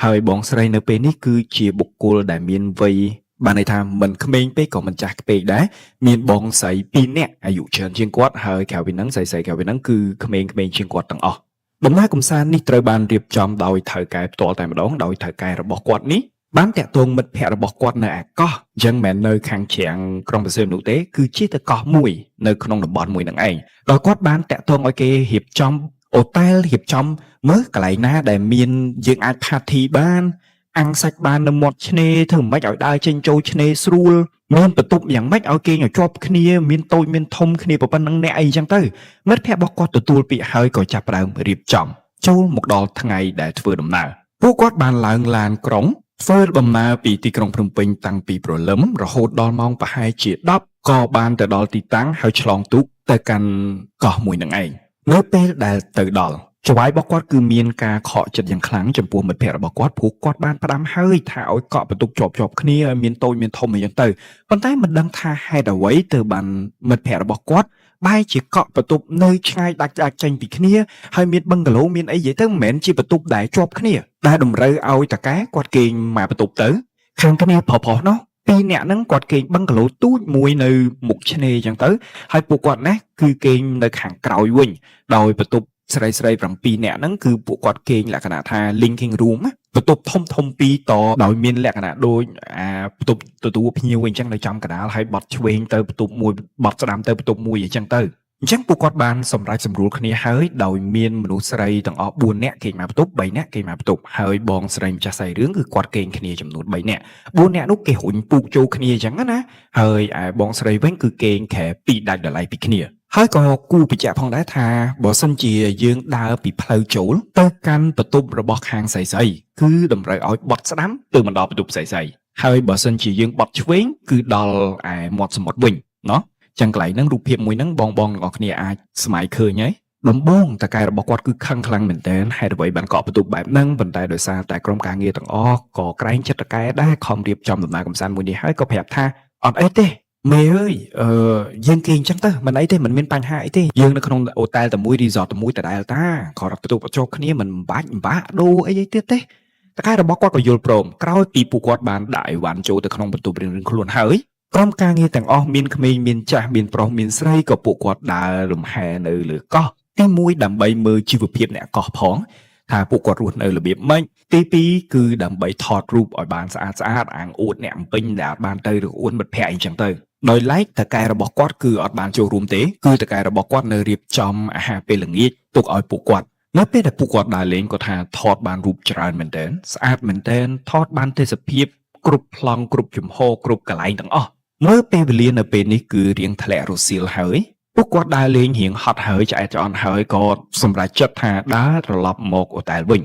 A: ហើយបងស្រីនៅពេលនេះគឺជាបុគ្គលដែលមានវ័យបានន័យថាមិនក្មេងពេកក៏មិនចាស់ពេកដែរមានបងស្រី2នាក់អាយុច្រើនជាងគាត់ហើយក្រៅពីហ្នឹងស្រីៗក្រៅពីហ្នឹងគឺក្មេងៗជាងគាត់ទាំងអស់ដំណើរកម្សាន្តនេះត្រូវបានរៀបចំដោយថៅកែផ្ទាល់តែម្ដងដោយថៅកែរបស់គាត់នេះបានតាក់ទងមិត្តភ័ក្តិរបស់គាត់នៅឯកោះអញ្ចឹងមិនមែននៅខាងច្រាំងក្រុងព្រះសីហនុទេគឺជាទៅកោះមួយនៅក្នុងតំបន់មួយនឹងឯងដោយគាត់បានតាក់ទងឲ្យគេរៀបចំអូតែលរៀបចំមើលកន្លែងណាដែលមានយើងអាច party បានអាំងសាច់បាននៅមាត់ឆ្នេរធ្វើមិនឲ្យដើរចេញចូលឆ្នេរស្រួលមានបន្ទប់យ៉ាងម៉េចឲ្យគេឲ្យជាប់គ្នាមានតូចមានធំគ្នាប៉ុណ្ណឹងអ្នកអីចឹងទៅមិត្តភ័ក្តិរបស់គាត់ទទួលពាក្យហើយក៏ចាប់ផ្ដើមរៀបចំចូលមកដល់ថ្ងៃដែលធ្វើដំណើរពួកគាត់បានឡើងឡានក្រុងធ្វើដំណើរពីទីក្រុងភ្នំពេញតាំងពីព្រលឹមរហូតដល់ម៉ោងប្រហែលជា10ក៏បានទៅដល់ទីតាំងហើយឆ្លងទូកទៅកាន់កោះមួយនឹងឯងនៅពេលដែលទៅដល់ចៅហ្វាយរបស់គាត់គឺមានការខកចិត្តយ៉ាងខ្លាំងចំពោះមិត្តភ័ក្តិរបស់គាត់ព្រោះគាត់បានផ្ដាំហើយថាឲ្យកក់បន្ទប់ជាប់ៗគ្នាឲ្យមានតូចមានធំអីចឹងទៅប៉ុន្តែមិនដឹងថាហេតុអ្វីទៅបានមិត្តភ័ក្តិរបស់គាត់បែរជាកក់បន្ទប់នៅឆ្ងាយដាច់ដាច់ចេញពីគ្នាហើយមានបឹងកាឡូមានអីនិយាយទៅមិនមែនជាបន្ទប់ដែលជាប់គ្នាដែលតម្រូវឲ្យតកែគាត់គេងមកបន្ទប់ទៅខាងគ្នាប្រុសៗនោះពីរនាក់ហ្នឹងគាត់គេងបឹងកាឡូទូចមួយនៅមុខឆ្នេរចឹងទៅហើយពួកគាត់ណាគឺគេងនៅខាងក្រោយវិញដោយបន្ទប់ស្រីស្រី7នាក់ហ្នឹងគឺពួកគាត់គេងលក្ខណៈថា linking room ណាបន្ទប់ធំធំពីរតដោយមានលក្ខណៈដូចអាបន្ទប់ទទួលភ្ញៀវអញ្ចឹងនៅចំកណ្ដាលហើយបត់ឆ្វេងទៅបន្ទប់មួយបត់ស្ដាំទៅបន្ទប់មួយអញ្ចឹងទៅអញ្ចឹងពួកគាត់បានសម្រេចសម្រួលគ្នាហើយដោយមានមនុស្សស្រីទាំងអស់4នាក់គេងមកបន្ទប់3នាក់គេងមកបន្ទប់ហើយបងស្រីម្ចាស់សាច់រឿងគឺគាត់គេងគ្នាចំនួន3នាក់4នាក់នោះគេរុញពូកចូលគ្នាអញ្ចឹងណាហើយឯបងស្រីវិញគឺគេងខែពីរដាច់ដライពីគ្នាហើយក៏គូបញ្ជាក់ផងដែរថាបើសិនជាយើងដើរពីផ្លូវចូលទៅកាន់បន្ទប់របស់ខាងស្រីស្រីគឺតម្រូវឲ្យបត់ស្ដាំទៅមិនដល់បន្ទប់ស្រីស្រីហើយបើសិនជាយើងបត់ឆ្វេងគឺដល់ឯមាត់សមុទ្រវិញណោះចឹងកន្លែងហ្នឹងរូបភាពមួយហ្នឹងបងបងទាំងអស់គ្នាអាចស្មៃឃើញហើយដំបងតកែរបស់គាត់គឺខឹងខ្លាំងមែនទែនហេតុអ្វីបានកក់បន្ទប់បែបហ្នឹងប៉ុន្តែដោយសារតែក្រុមការងារទាំងអស់ក៏ក្រែងចិត្តតកែដែរខំរៀបចំដំណើរកម្សាន្តមួយនេះហើយក៏ប្រាប់ថាអត់អីទេមេអើយអឺយើងគេអញ្ចឹងទៅមិនអីទេមិនមានបញ្ហាអីទេយើងនៅក្នុងអូតែលតែមួយ resort តែមួយដដែលតាគ្រាន់តែបន្ទប់បញ្ចូលគ្នាមិនបាច់បាក់ដូរអីអីទៀតទេតកែរបស់គាត់ក៏យល់ព្រមក្រោយពីពួកគាត់បានដាក់អីវ៉ាន់ចូលទៅក្នុងបន្ទប់រៀងៗខ្លួនហើយក្រុមការងារទាំងអស់មានក្មេងមានចាស់មានប្រុសមានស្រីក៏ពួកគាត់ដើរលំហែនៅលើកោះទី1ដើម្បីមើលជីវភាពអ្នកកោះផងថាពួកគាត់រស់នៅរបៀបម៉េចទី2គឺដើម្បីថតរូបឲ្យបានស្អាតស្អាតអាងអួតអ្នកអំពេញដែលអត់បានទៅឬអួតមិត្តភ័ក្តិអីចឹងទៅដោយឡែកតកែរបស់គាត់គឺអត់បានចូលរួមទេគឺតកែរបស់គាត់នៅរៀបចំអាហារពេលល្ងាចទុកឲ្យពួកគាត់នៅពេលដែលពួកគាត់ដើរលេងគាត់ថាថតបានរូបច្រើនមែនទែនស្អាតមែនទែនថតបានទេសភាពគ្រប់ប្លង់គ្រប់ជំហរគ្រប់កន្លែងទាំងអស់ មើលពេលវេលានៅពេលនេះគឺរៀងធ្លាក់រសៀលហើយពួកគាត់ដើរលេងរៀងហត់ហើយឆ្អែតឆ្អន់ហើយក៏សម្រេចចិត្តថាដើរត្រឡប់មកអូតែលវិញ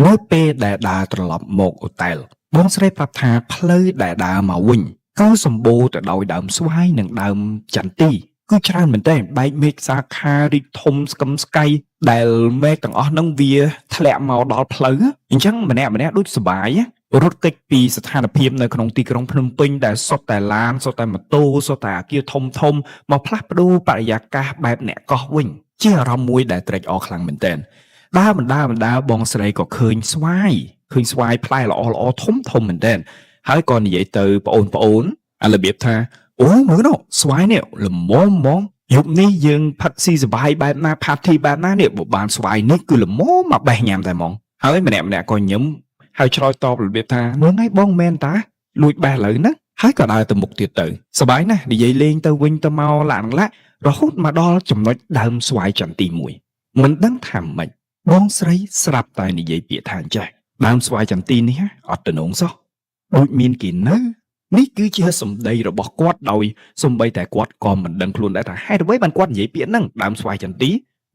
A: នៅពេលដែលដើរត្រឡប់មកអូតែលបងស្រីប្រាប់ថាផ្លូវដែលដើរមកវិញក៏សម្បូរទៅដោយដើមស្វាយនិងដើមចន្ទីគឺច្រើនមែនទែនបែកមេឃសាខារីកធំស្កឹមស្កៃដែលមេឃទាំងអស់ហ្នឹងវាធ្លាក់មកដល់ផ្លូវអញ្ចឹងម្នាក់ម្នាក់ដូចសប្បាយរត់គេចពីស្ថានភាពនៅក្នុងទីក្រុងភ្នំពេញដែលសុទ្ធតែឡានសុទ្ធតែម៉ូតូសុទ្ធតែអគារធំធំមកផ្លាស់ប្ដូរបរិយាកាសបែបអ្នកកោះវិញជាអារម្មណ៍មួយដែលត្រេកអរខ្លាំងមែនទែនដើរបណ្ដើរបណ្ដើរបងស្រីក៏ឃើញស្វាយឃើញស្វាយផ្លែល្អល្អធំធំមែនទែនហើយក៏និយាយទៅប្អូនប្អូនអារបៀបថាអូមើលនោះស្វាយនេះល្មមហ្មងយប់នេះយើងផឹកស៊ីសប្បាយបែបណា party បែបណានេះបើបានស្វាយនេះគឺល្មមមកបេះញ៉ាំតែហ្មងហើយម្នាក់ម្នាក់ក៏ញឹមហើយឆ្លើយតបរបៀបថានោះថ្ងៃបងមែនតាលួចបេះឥឡូវហ្នឹងហើយក៏ដើរទៅមុខទៀតទៅសប្បាយណាស់និយាយលេងទៅវិញទៅមកឡាក់ឡាក់រហូតមកដល់ចំណុចដើមស្វាយចន្ទីមួយមិនដឹងថាម៉េចបងស្រីស្រាប់តែនិយាយពាក្យថាអញ្ចេះដើមស្វាយចន្ទីនេះអត់តំណងសោះដូចមានគេនៅនេះគឺជាសម្ដីរបស់គាត់ដោយសំបីតែគាត់ក៏មិនដឹងខ្លួនដែរថាហេតុអ្វីបានគាត់និយាយពាក្យហ្នឹងដើមស្វាយចន្ទី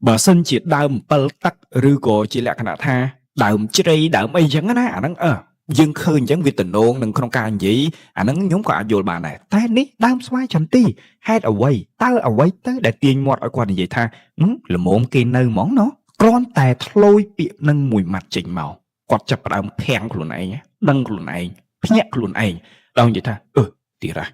A: បើសិនជាដើមអំពិលទឹកឬក៏ជាលក្ខណៈថាដើមជ្រៃដើមអីចឹងណាអាហ្នឹងអឺយើងឃើញអញ្ចឹងវាតំណងនឹងក្នុងការនិយាយអាហ្នឹងខ្ញុំក៏អាចយល់បានដែរតែនេះដើមស្វាយចន្ទីហេតុអ្វីតើអ្វីទៅដែលទាញមាត់ឲ្យគាត់និយាយថាល្មមគេនៅហ្មងណោះគ្រាន់តែធ្លោយពាក្យនឹងមួយម៉ាត់ចេញមកគាត់ចាប់ផ្ដើមភាំងខ្លួនឯងដឹងខ្លួនឯងភ្ញាក់ខ្លួនឯងដល់និយាយថាអឺទីរ៉ា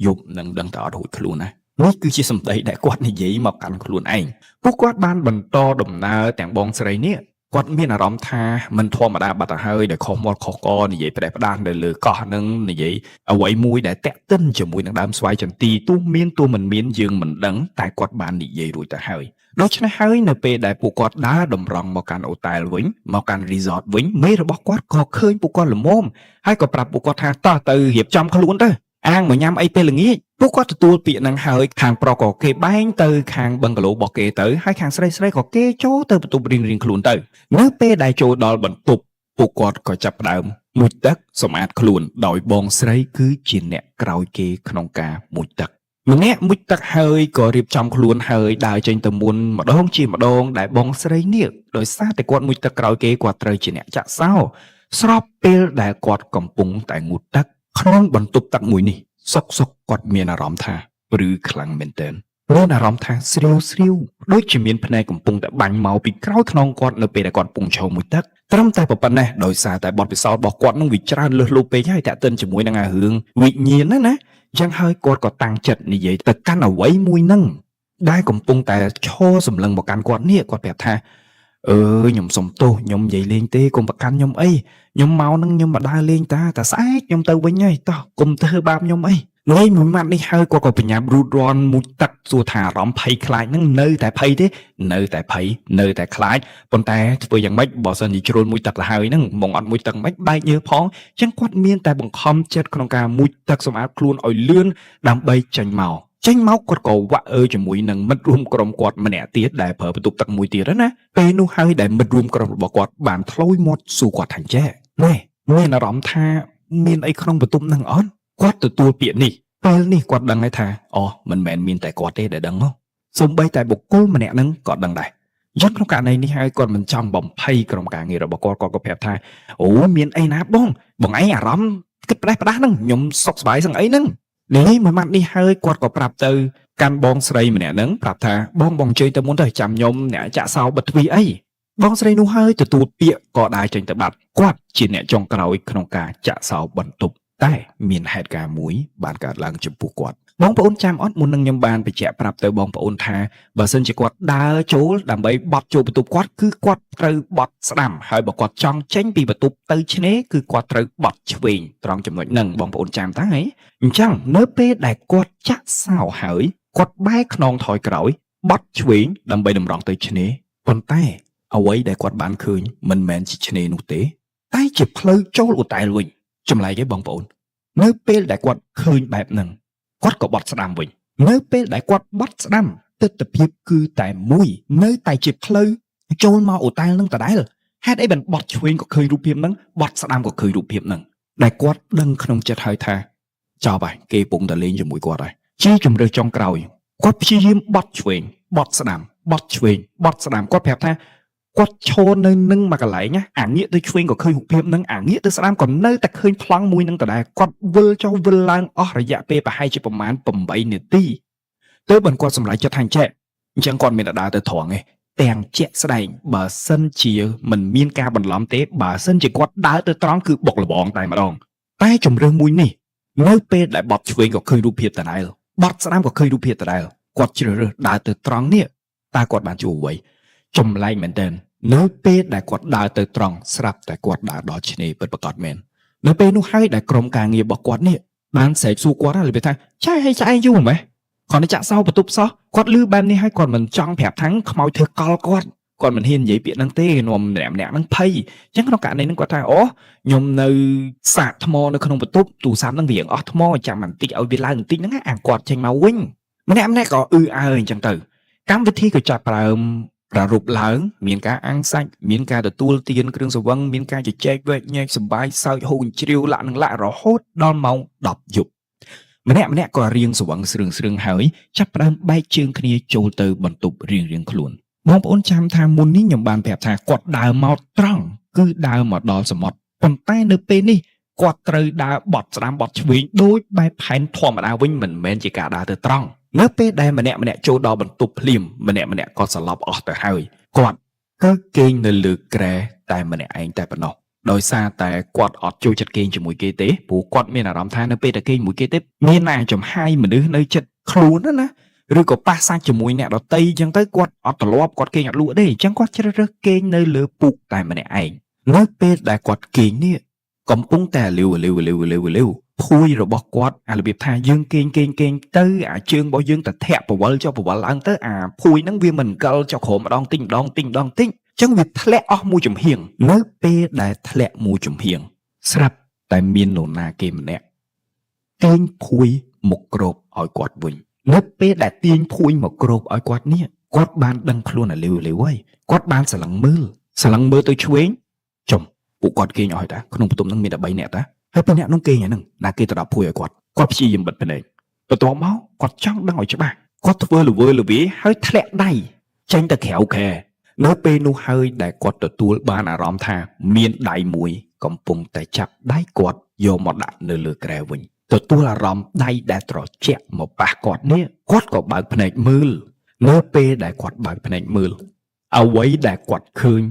A: យប់នឹងដឹងតែអត់រួចខ្លួនណានេះគឺជាសម្ដីដែលគាត់និយាយមកកាន់ខ្លួនឯងពួកគាត់បានបន្តដំណើរទាំងបងស្រីនេះគាត់មានអារម្មណ៍ថាមិនធម្មតាបាត់ទៅហើយដែលខុសមាត់ខុសកនិយាយផ្ដេសផ្ដាសនៅលើកោះនឹងនិយាយអ្វីមួយដែលតាក់ទិនជាមួយនឹងដើមស្វាយចន្ទីទោះមានទោះមិនមានយើងមិនដឹងតែគាត់បាននិយាយរួចទៅហើយដូច្នេះហើយនៅពេលដែលពួកគាត់ដើរតម្រង់មកកាន់អូតែលវិញមកកាន់ resort វិញមេរបស់គាត់ក៏ឃើញពួកគាត់ល្មមហើយក៏ប្រាប់ពួកគាត់ថាតោះទៅរៀបចំខ្លួនទៅអាងមកញ៉ាំអីពេលល្ងាចពួកគាត់ទទួលពាក្យហ្នឹងហើយខាងប្រុសក៏គេបែងទៅខាងបឹងកាឡូរបស់គេទៅហើយខាងស្រីស្រីក៏គេចូលទៅបន្ទប់រៀងៗខ្លួនទៅនៅពេលដែលចូលដល់បន្ទប់ពួកគាត់ក៏ចាប់ផ្ដើមមុជទឹកសម្អាតខ្លួនដោយបងស្រីគឺជាអ្នកក្រោយគេក្នុងការមុជទឹកម្នាក់មុជទឹកហើយក៏រៀបចំខ្លួនហើយដើរចេញទៅមុនម្ដងជាម្ដងដែលបងស្រីនេះដោយសារតែគាត់មុជទឹកក្រោយគេគាត់ត្រូវជាអ្នកចាក់សោស្របពេលដែលគាត់កំពុងតែងូតទឹកក្នុងបន្ទប់ទឹកមួយនេះសុកសុកគាត់មានអារម្មណ៍ថាព្រឺខ្លាំងមែនទែនមានអារម្មណ៍ថាស្រាវស្រាវដូចជាមានភ្នែកកំពុងតែបាញ់មកពីក្រោយខ្នងគាត់នៅពេលដែលគាត់កំពុងឈរមួយទឹកត្រឹមតែប៉ុណ្ណេះដោយសារតែបទពិសោធន៍របស់គាត់នឹងវាច្រើនលើសលប់ពេកហើយតាក់ទិនជាមួយនឹងអារឿងវិញ្ញាណណាណាយ៉ាងហើយគាត់ក៏តាំងចិត្តនិយាយទៅកាន់អ្វីមួយនឹងដែលកំពុងតែឈរសម្លឹងមកកាន់គាត់នេះគាត់ប្រាប់ថាអឺខ្ញុំសុំទោសខ្ញុំនិយាយលេងទេកុំប្រកាន់ខ្ញុំអីខ្ញុំមកនឹងខ្ញុំមកដើរលេងតាតែស្អែកខ្ញុំទៅវិញហើយតោះកុំធ្វើបាបខ្ញុំអីលេងមួយម៉ាត់នេះហើយគាត់ក៏បញ្ញាប់រូតរាន់មុជទឹកសួរថាអារម្មណ៍ភ័យខ្លាចនឹងនៅតែភ័យទេនៅតែភ័យនៅតែខ្លាចប៉ុន្តែធ្វើយ៉ាងម៉េចបើសិនជាជ្រុលមួយទឹកទៅហើយហ្នឹងមកអត់មួយទឹកមិនបែកញើសផងចឹងគាត់មានតែបង្ខំចិត្តក្នុងការមុជទឹកសម្អាតខ្លួនឲ្យលឿនដើម្បីចេញមកចេញមកគាត់ក៏វាក់អើជាមួយនឹងមិត្តរួមក្រុមគាត់ម្នាក់ទៀតដែលប្រើបន្ទប់ទឹកមួយទៀតណាពេលនោះហើយដែលមិត្តរួមក្រុមរបស់គាត់បានធ្លោយមាត់សួរគាត់ថាចេះណែមានអារម្មណ៍ថាមានអីក្នុងបន្ទប់ហ្នឹងអត់គាត់ទទួលពាក្យនេះពេលនេះគាត់ដឹងហើយថាអូមិនមែនមានតែគាត់ទេដែលដឹងហ៎សូម្បីតែបុគ្គលម្នាក់ហ្នឹងក៏ដឹងដែរអញ្ចឹងក្នុងករណីនេះហើយគាត់មិនចង់បំភ័យក្រុមការងាររបស់គាត់គាត់ក៏ប្រាប់ថាអូមានអីណាបងបងឯងអារម្មណ៍គិតផ្ដេសផ្ដាស់ហ្នឹងខ្ញុំសុខសប្បាយសឹងអីហ្នឹងនេះមួយម៉ាត់នេះហើយគាត់ក៏ប្រាប់ទៅកាន់បងស្រីម្នាក់ហ្នឹងប្រាប់ថាបងបងជើញទៅមុនទៅចាំខ្ញុំអ្នកចាក់សោបិទទ្វីអីបងស្រីនោះហើយទទួលពាក្យក៏ដើរចេញទៅបាត់គាត់ជាអ្នកចុងក្រោយក្នុងការចាក់សោបន្ទប់តែមានហេតុការណ៍មួយបានកើតឡើងចំពោះគាត់បងប្អូនចាំអត់មុននឹងខ្ញុំបានបញ្ជាក់ប្រាប់ទៅបងប្អូនថាបើសិនជាគាត់ដើរចូលដើម្បីបត់ចូលបន្ទប់គាត់គឺគាត់ត្រូវបត់ស្ដាំហើយបើគាត់ចង់ចេញពីបន្ទប់ទៅឆ្នេរគឺគាត់ត្រូវបត់ឆ្វេងត្រង់ចំណុចហ្នឹងបងប្អូនចាំតើហីអញ្ចឹងនៅពេលដែលគាត់ចាក់សោហើយគាត់បែរខ្នងថយក្រោយបត់ឆ្វេងដើម្បីតម្រង់ទៅឆ្នេរប៉ុន្តែអ្វីដែលគាត់បានឃើញមិនមែនជាឆ្នេរនោះទេតែជាផ្លូវចូលអូតែលវិញចម្លែកឯងបងប្អូននៅពេលដែលគាត់ឃើញបែបហ្នឹងគាត់ក៏បត់ស្ដាំវិញនៅពេលដែលគាត់បត់ស្ដាំទិដ្ឋភាពគឺតែមួយនៅតែជាផ្លូវចូលមកអូតែលនឹងដដែលហេតុអីបានបត់ឆ្វេងក៏ឃើញរូបភាពហ្នឹងបត់ស្ដាំក៏ឃើញរូបភាពហ្នឹងដែលគាត់ដឹងក្នុងចិត្តហើយថា ចប់ហើយគេពងតែលេងជាមួយគាត់ហើយជាជំរឿចុងក្រោយគាត់ព្យាយាមបត់ឆ្វេងបត់ស្ដាំបត់ឆ្វេងបត់ស្ដាំគាត់ប្រាប់ថាគាត់ឈរនៅនឹងមួយកន្លែងណាអាងាកទៅឆ្វេងក៏ឃើញរូបភាពនឹងអាងាកទៅស្ដាំក៏នៅតែឃើញប្លង់មួយនឹងដដែលគាត់វិលចុះវិលឡើងអស់រយៈពេលប្រហែលជាប្រមាណ8នាទីទៅបានគាត់សម្រេចចិត្តថាអញ្ចេះអញ្ចឹងគាត់មានតែដើរទៅត្រង់ឯងទាំងជាក់ស្ដែងបើសិនជាមិនមានការបន្លំទេបើសិនជាគាត់ដើរទៅត្រង់គឺបុកលបងតែម្ដងតែជំរឿសមួយនេះនៅពេលដែលបត់ឆ្វេងក៏ឃើញរូបភាពដដែលបត់ស្ដាំក៏ឃើញរូបភាពដដែលគាត់ជ្រើសរើសដើរទៅត្រង់នេះតើគាត់បានជួបអ្វីចម្លែកមែនទែននៅពេលដែលគាត់ដើរទៅត្រង់ស្រាប់តែគាត់ដើរដល់ឆ្នេរពិតប្រាកដមែននៅពេលនោះហើយដែលក្រុមការងាររបស់គាត់នេះបានស្រែកសួរគាត់ថារបៀបថាចែឲ្យចែយូរម៉េះគាត់នេះចាក់សោបន្ទប់សោះគាត់លឺបែបនេះហើយគាត់មិនចង់ប្រាប់ថាខ្មោចធ្វើកលគាត់គាត់មិនហ៊ាននិយាយពាក្យហ្នឹងទេនាំម្នាក់ម្នាក់ហ្នឹងភ័យអញ្ចឹងក្នុងករណីហ្នឹងគាត់ថាអូខ្ញុំនៅសាកថ្មនៅក្នុងបន្ទប់ទូរស័ព្ទហ្នឹងវាអស់ថ្មចាំបន្តិចឲ្យវាឡើងបន្តិចហ្នឹងអាគាត់ចេញមកវិញម្នាក់ម្នាក់ក៏អឺអើអញ្ចឹងទៅកម្មវិធីក៏ចាប់ផ្ដើមប្រារព្ធឡើងមានការអាំងសាច់មានការទទួលទានគ្រឿងស្រវឹងមានការជជែកវែកញែកសប្បាយសើចហូរជ្រាវលាក់នឹងលាក់រហូតដល់ម៉ោង10យប់ម្នាក់ម្នាក់ក៏រៀងស្រវឹងស្រឿងស្រឿងហើយចាប់ផ្ដើមបែកជើងគ្នាចូលទៅបន្ទប់រៀងរៀងខ្លួនបងប្អូនចាំថាមុននេះខ្ញុំបានប្រាប់ថាគាត់ដើរមកត្រង់គឺដើរមកដល់សមុទ្រប៉ុន្តែនៅពេលនេះគាត់ត្រូវដើរបត់ស្ដាំបត់ឆ្វេងដូចបែបផែនធម្មតាវិញមិនមែនជាការដើរទៅត្រង់នៅពេលដែលម្នាក់ម្នាក់ចូលដល់បន្ទប់ភ្លាមម្នាក់ម្នាក់ក៏សន្លប់អស់ទៅហើយគាត់គឺគេងនៅលើគ្រែតែម្នាក់ឯងតែប៉ុណ្ណោះដោយសារតែគាត់អត់ចូលចិត្តគេងជាមួយគេទេព្រោះគាត់មានអារម្មណ៍ថានៅពេលតែគេងជាមួយគេទេមានណាចំហាយមនុស្សនៅចិត្តខ្លួនណាណាឬក៏ប៉ះសាច់ជាមួយអ្នកដតីអញ្ចឹងទៅគាត់អត់ទ្រលាប់គាត់គេងអត់លក់ទេអញ្ចឹងគាត់ជ្រើសរើសគេងនៅលើពូកតែម្នាក់ឯងនៅពេលដែលគាត់គេងនេះកំពុងតែលាវលាវលាវលាវលាវភួយរបស់គាត់អារបៀបថាយើងគេងគេងគេងទៅអាជើងរបស់យើងទៅធាក់ពវល់ចុះពវល់ឡើងទៅអាភួយហ្នឹងវាមិនកិលចុះក្រោមម្ដងតិចម្ដងតិចម្ដងតិចអញ្ចឹងវាធ្លាក់អស់មួយចំហៀងនៅពេលដែលធ្លាក់មួយចំហៀងស្រាប់តែមាននរណាគេម្នាក់ទាញភួយមកគ្របឲ្យគាត់វិញនៅពេលដែលទាញភួយមកគ្របឲ្យគាត់នេះគាត់បានដឹងខ្លួនអាលាវលាវហើយគាត់បានស្រឡឹងមើលស្រឡឹងមើលទៅឆ្វេងចំពួកគាត់គេងអស់ហើយតាក្នុងបន្ទប់ហ្នឹងមានតែ3នាក់តាហើយពីរនាក់នោះគេងហ្នឹងណាគេទៅដល់ភួយឲ្យគាត់គាត់ព្យាយាមបិទភ្នែកបន្ទាប់មកគាត់ចង់ដឹងឲ្យច្បាស់គាត់ធ្វើល្វើល្វាហើយធ្លាក់ដៃចេញទៅក្រៅខែនៅពេលនោះហើយដែលគាត់ទទួលបានអារម្មណ៍ថាមានដៃមួយកំពុងតែចាប់ដៃគាត់យកមកដាក់នៅលើគ្រែវិញទទួលអារម្មណ៍ដៃដែលត្រជាក់មកប៉ះគាត់នេះគាត់ក៏បើកភ្នែកមើលនៅពេលដែលគាត់បើកភ្នែកមើលអ្វីដែលគាត់ឃើញ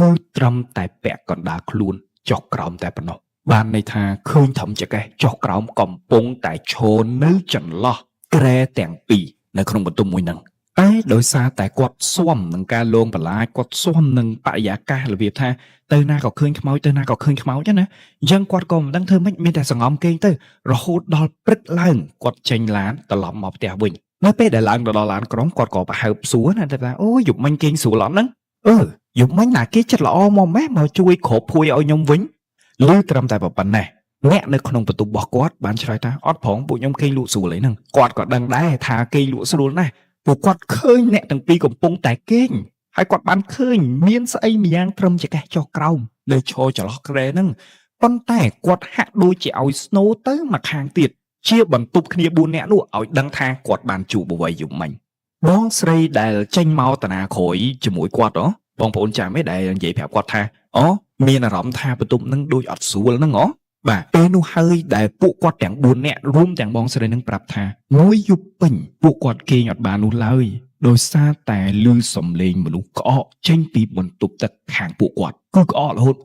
A: គឺត្រឹមតែពាក់កណ្ដាលខ្លួនចុះក្រោមតែប៉ុណ្ណោះបានន័យថាឃើញធំចកេះចុះក្រោមកំពុងតែឈរនៅចន្លោះគ្រែទាំងពីរនៅក្នុងបន្ទប់មួយហ្នឹងតែដោយសារតែគាត់ស៊ាំនឹងការលងបន្លាចគាត់ស៊ាំនឹងបរិយាកាសរបៀបថាទៅណាក៏ឃើញខ្មោចទៅណាក៏ឃើញខ្មោចណាអញ្ចឹងគាត់ក៏មិនដឹងធ្វើម៉េចមានតែសងំគេងទៅរហូតដល់ព្រឹកឡើងគាត់ចេញឡានត្រឡប់មកផ្ទះវិញនៅពេលដែលឡើងទៅដល់ឡានក្រុងគាត់ក៏ប្រហើបសួរណាថាអូយប់មិញគេងស្រួលអត់ហ្នឹងអឺយប់មិញណាគេចិត្តល្អមកម៉េះមកជួយគ្របភួយឲ្យខ្ញុំវិញឮត្រឹមតែប៉ុណ្ណេះអ្នកនៅក្នុងបន្ទប់របស់គាត់បានឆ្លើយថាអត់ផងពួកខ្ញុំគេងលក់ស្រួលអីហ្នឹងគាត់ក៏ដឹងដែរថាគេងលក់ស្រួលណាស់ពួកគាត់ឃើញអ្នកទាំងពីរកំពុងតែគេងហើយគាត់បានឃើញមានស្អីម្យ៉ាងត្រឹមចកេះចុះក្រោមនៅឈរចន្លោះគ្រែហ្នឹងប៉ុន្តែគាត់ហាក់ដូចជាឲ្យស្នូទៅមកខាងទៀតជាបន្ទប់គ្នា4នាក់នោះឲ្យដឹងថាគាត់បានជួបអ្វីយប់មិញបងស្រីដែលចេញមកតាណាក្រោយជាមួយគាត់ហ៎បងប្អូនចាំទេដែលនិយាយប្រាប់គាត់ថាអូមានអារម្មណ៍ថាបន្ទប់នឹងដូចអត់ស្រួលហ្នឹងហ៎បាទពេលនោះហើយដែលពួកគាត់ទាំង4នាក់រួមទាំងបងស្រីនឹងប្រាប់ថាមួយយប់ពេញពួកគាត់គេងអត់បាននោះឡើយដោយសារតែឮសំឡេងមនុស្សក្អកចេញពីបន្ទប់ទឹកខាងពួកគាត់គឺក្អករហូត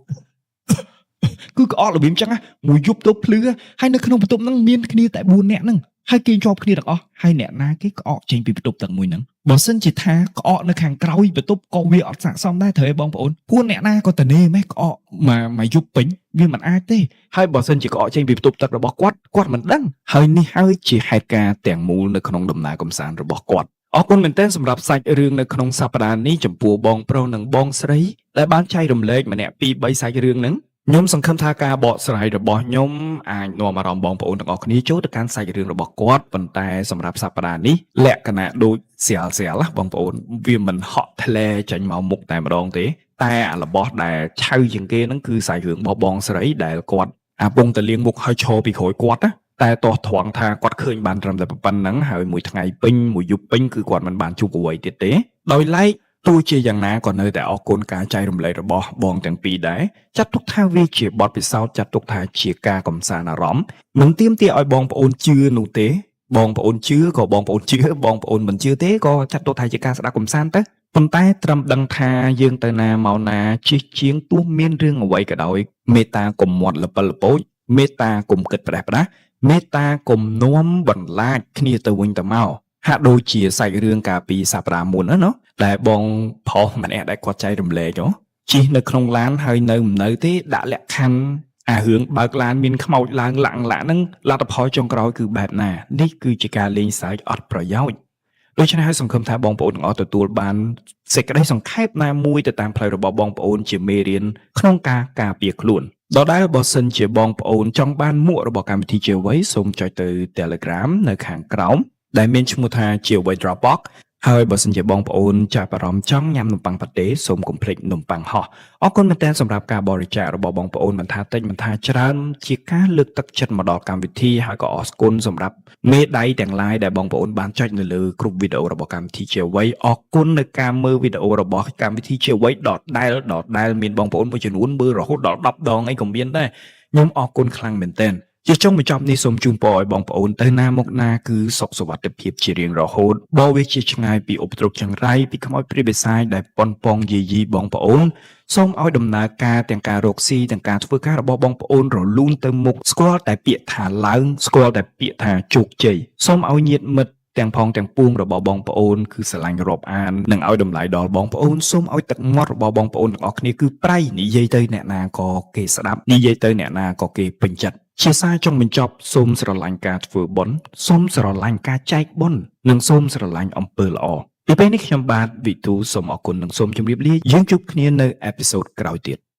A: គឺក្អករបៀបអញ្ចឹងណាមួយយប់ទៅភ្លឺហើយនៅក្នុងបន្ទប់ហ្នឹងមានគ្នាតែ4នាក់ហ្នឹងហើយគេជាប់គ្នាទាំងអស់ហើយអ្នកណាគេក្អកចេញពីបន្ទប់ទឹកមួយហ្នឹងបើសិនជាថាក្អកនៅខាងក្រោយបន្ទប់ក៏វាអត់ស័ក្តិសមដែរត្រូវឲ្យបងប្អូនពួកអ្នកណាក៏តនេម៉េះក្អកមកយប់ពេញវាមិនអាចទេហើយបើសិនជាក្អកចេញពីបន្ទប់ទឹករបស់គាត់គាត់មិនដឹងហើយនេះហើយជាហេតុការណ៍ទាំងមូលនៅក្នុងដំណើរកម្សាន្តរបស់គាត់អរគុណមែនទែនសម្រាប់សាច់រឿងនៅក្នុងសប្តាហ៍នេះចំពោះបងប្រុសនិងបងស្រីដែលបានចែករំលែកម្នាក់ពីរបីសាច់រឿងហ្នឹងខ្ញុំសង្ឃឹមថាការបកស្រាយរបស់ខ្ញុំអាចនាំអារម្មណ៍បងប្អូនទាំងអស់គ្នាចូលទៅកាន់សាច់រឿងរបស់គាត់ប៉ុន្តែសម្រាប់សប្តាហ៍នេះលក្ខណៈដូចស្រាលស្រាលណាបងប្អូនវាមិនហក់ធ្លែចេញមកមុខតែម្ដងទេតែអារបស់ដែលឆៅជាងគេហ្នឹងគឺសាច់រឿងរបស់បងស្រីដែលគាត់អាពងតលៀងមុខឲ្យឈរពីក្រោយគាត់ណា តែតោះត្រង់ថាគាត់ឃើញបានត្រឹមតែប៉ុណ្្នឹងហើយមួយថ្ងៃពេញមួយយប់ពេញគឺគាត់មិនបានជួបអ្វីទៀតទេដោយឡែកទោះជាយ៉ាងណាក៏នៅតែអរគុណការចែករំលែករបស់បងទាំងពីរដែរចាត់ទុកថាវាជាបទពិសោធន៍ចាត់ទុកថាជាការកំសាន្តអារម្មណ៍មិនទាមទារឲ្យបងប្អូនជឿនោះទេបងប្អូនជឿក៏បងប្អូនជឿបងប្អូនមិនជឿទេក៏ចាត់ទុកថាជាការស្ដាប់កំសាន្តទៅប៉ុន្តែត្រឹមដឹងថាយើងទៅណាមកណាជិះជាងទោះមានរឿងអ្វីក៏ដោយមេត្តាកុំមាត់លពិលពូចមេត្តាកុំគិតផ្ដេសផ្ដាស់មេត្តាកុំនាំបន្លាចគ្នាទៅវិញទៅមកហាក់ដូចជាសាច់រឿងកាលពីសប្តាហ៍មុនណាណោះដែលបងប្រុសម្នាក់ដែលគាត់ចែករំលែកហ៎ជិះនៅក្នុងឡានហើយនៅមិននៅទេដាក់លក្ខខណ្ឌអារឿងបើកឡានមានខ្មោចឡើងឡាក់ឡាក់ហ្នឹងលទ្ធផលចុងក្រោយគឺបែបណានេះគឺជាការលេងសើចអត់ប្រយោជន៍ដូច្នេះហើយសង្ឃឹមថាបងប្អូនទាំងអស់ទទួលបានសេចក្តីសង្ខេបណាមួយទៅតាមផ្លូវរបស់បងប្អូនជាមេរៀនក្នុងការការពារខ្លួនដដែលបើសិនជាបងប្អូនចង់បានមួករបស់កម្មវិធីជាអ្វីសូមចុចទៅ Telegram នៅខាងក្រោមដែលមានឈ្មោះថាជាអ្វី Dropbox ហើយបើសិនជាបងប្អូនចាប់អារម្មណ៍ចង់ញ៉ាំនំប៉័ងប៉ាតេសូមកុំភ្លេចនំប៉័ងហោះអរគុណមែនទែនសម្រាប់ការបរិច្ចាគរបស់បងប្អូនមិនថាតិចមិនថាច្រើនជាការលើកទឹកចិត្តមកដល់កម្មវិធីហើយក៏អរគុណសម្រាប់មេដៃទាំងឡាយដែលបងប្អូនបានចុចនៅលើគ្រប់វីដេអូរបស់កម្មវិធីជាអ្វីអរគុណនៅការមើលវីដេអូរបស់កម្មវិធីជាអ្វីដដែលដដែលមានបងប្អូនមួយចំនួនមើលរហូតដល់10ដងអីក៏មានដែរខ្ញុំអរគុណខ្លាំងមែនទែនជាចុងបញ្ចប់នេះសូមជូនពរឲ្យបងប្អូនទៅណាមកណាគឺសុខសុវត្ថិភាពជារៀងរហូតបរវាជាឆ្ងាយពីឧបទ្រពចង្រៃពីខ្មោចព្រាយបិសាចដែលប៉ុនប៉ងយាយីបងប្អូនសូមឲ្យដំណើរការទាំងការរកស៊ីទាំងការធ្វើការរបស់បងប្អូនរលូនទៅមុខស្គាល់តែពាក្យថាឡើងស្គាល់តែពាក្យថាជោគជ័យសូមឲ្យញាតិមិត្តទាំងផងទាំងពួងរបស់បងប្អូនគឺស្រឡាញ់រាប់អាននិងឲ្យតម្លៃដល់បងប្អូនសូមឲ្យទឹកមាត់របស់បងប្អូនទាំងអស់គ្នាគឺប្រៃនិយាយទៅអ្នកណាក៏គេស្ដាប់និយាយទៅអ្នកណាក៏គេពេញចិត្តជាសារចុងបញ្ចប់សូមស្រឡាញ់ការធ្វើបុណ្យសូមស្រឡាញ់ការចែកបុណ្យនិងសូមស្រឡាញ់អំពើល្អពីពេលនេះខ្ញុំបាទវិទូសូមអរគុណនិងសូមជម្រាបលាយើងជួបគ្នានៅepisode ក្រោយទៀត។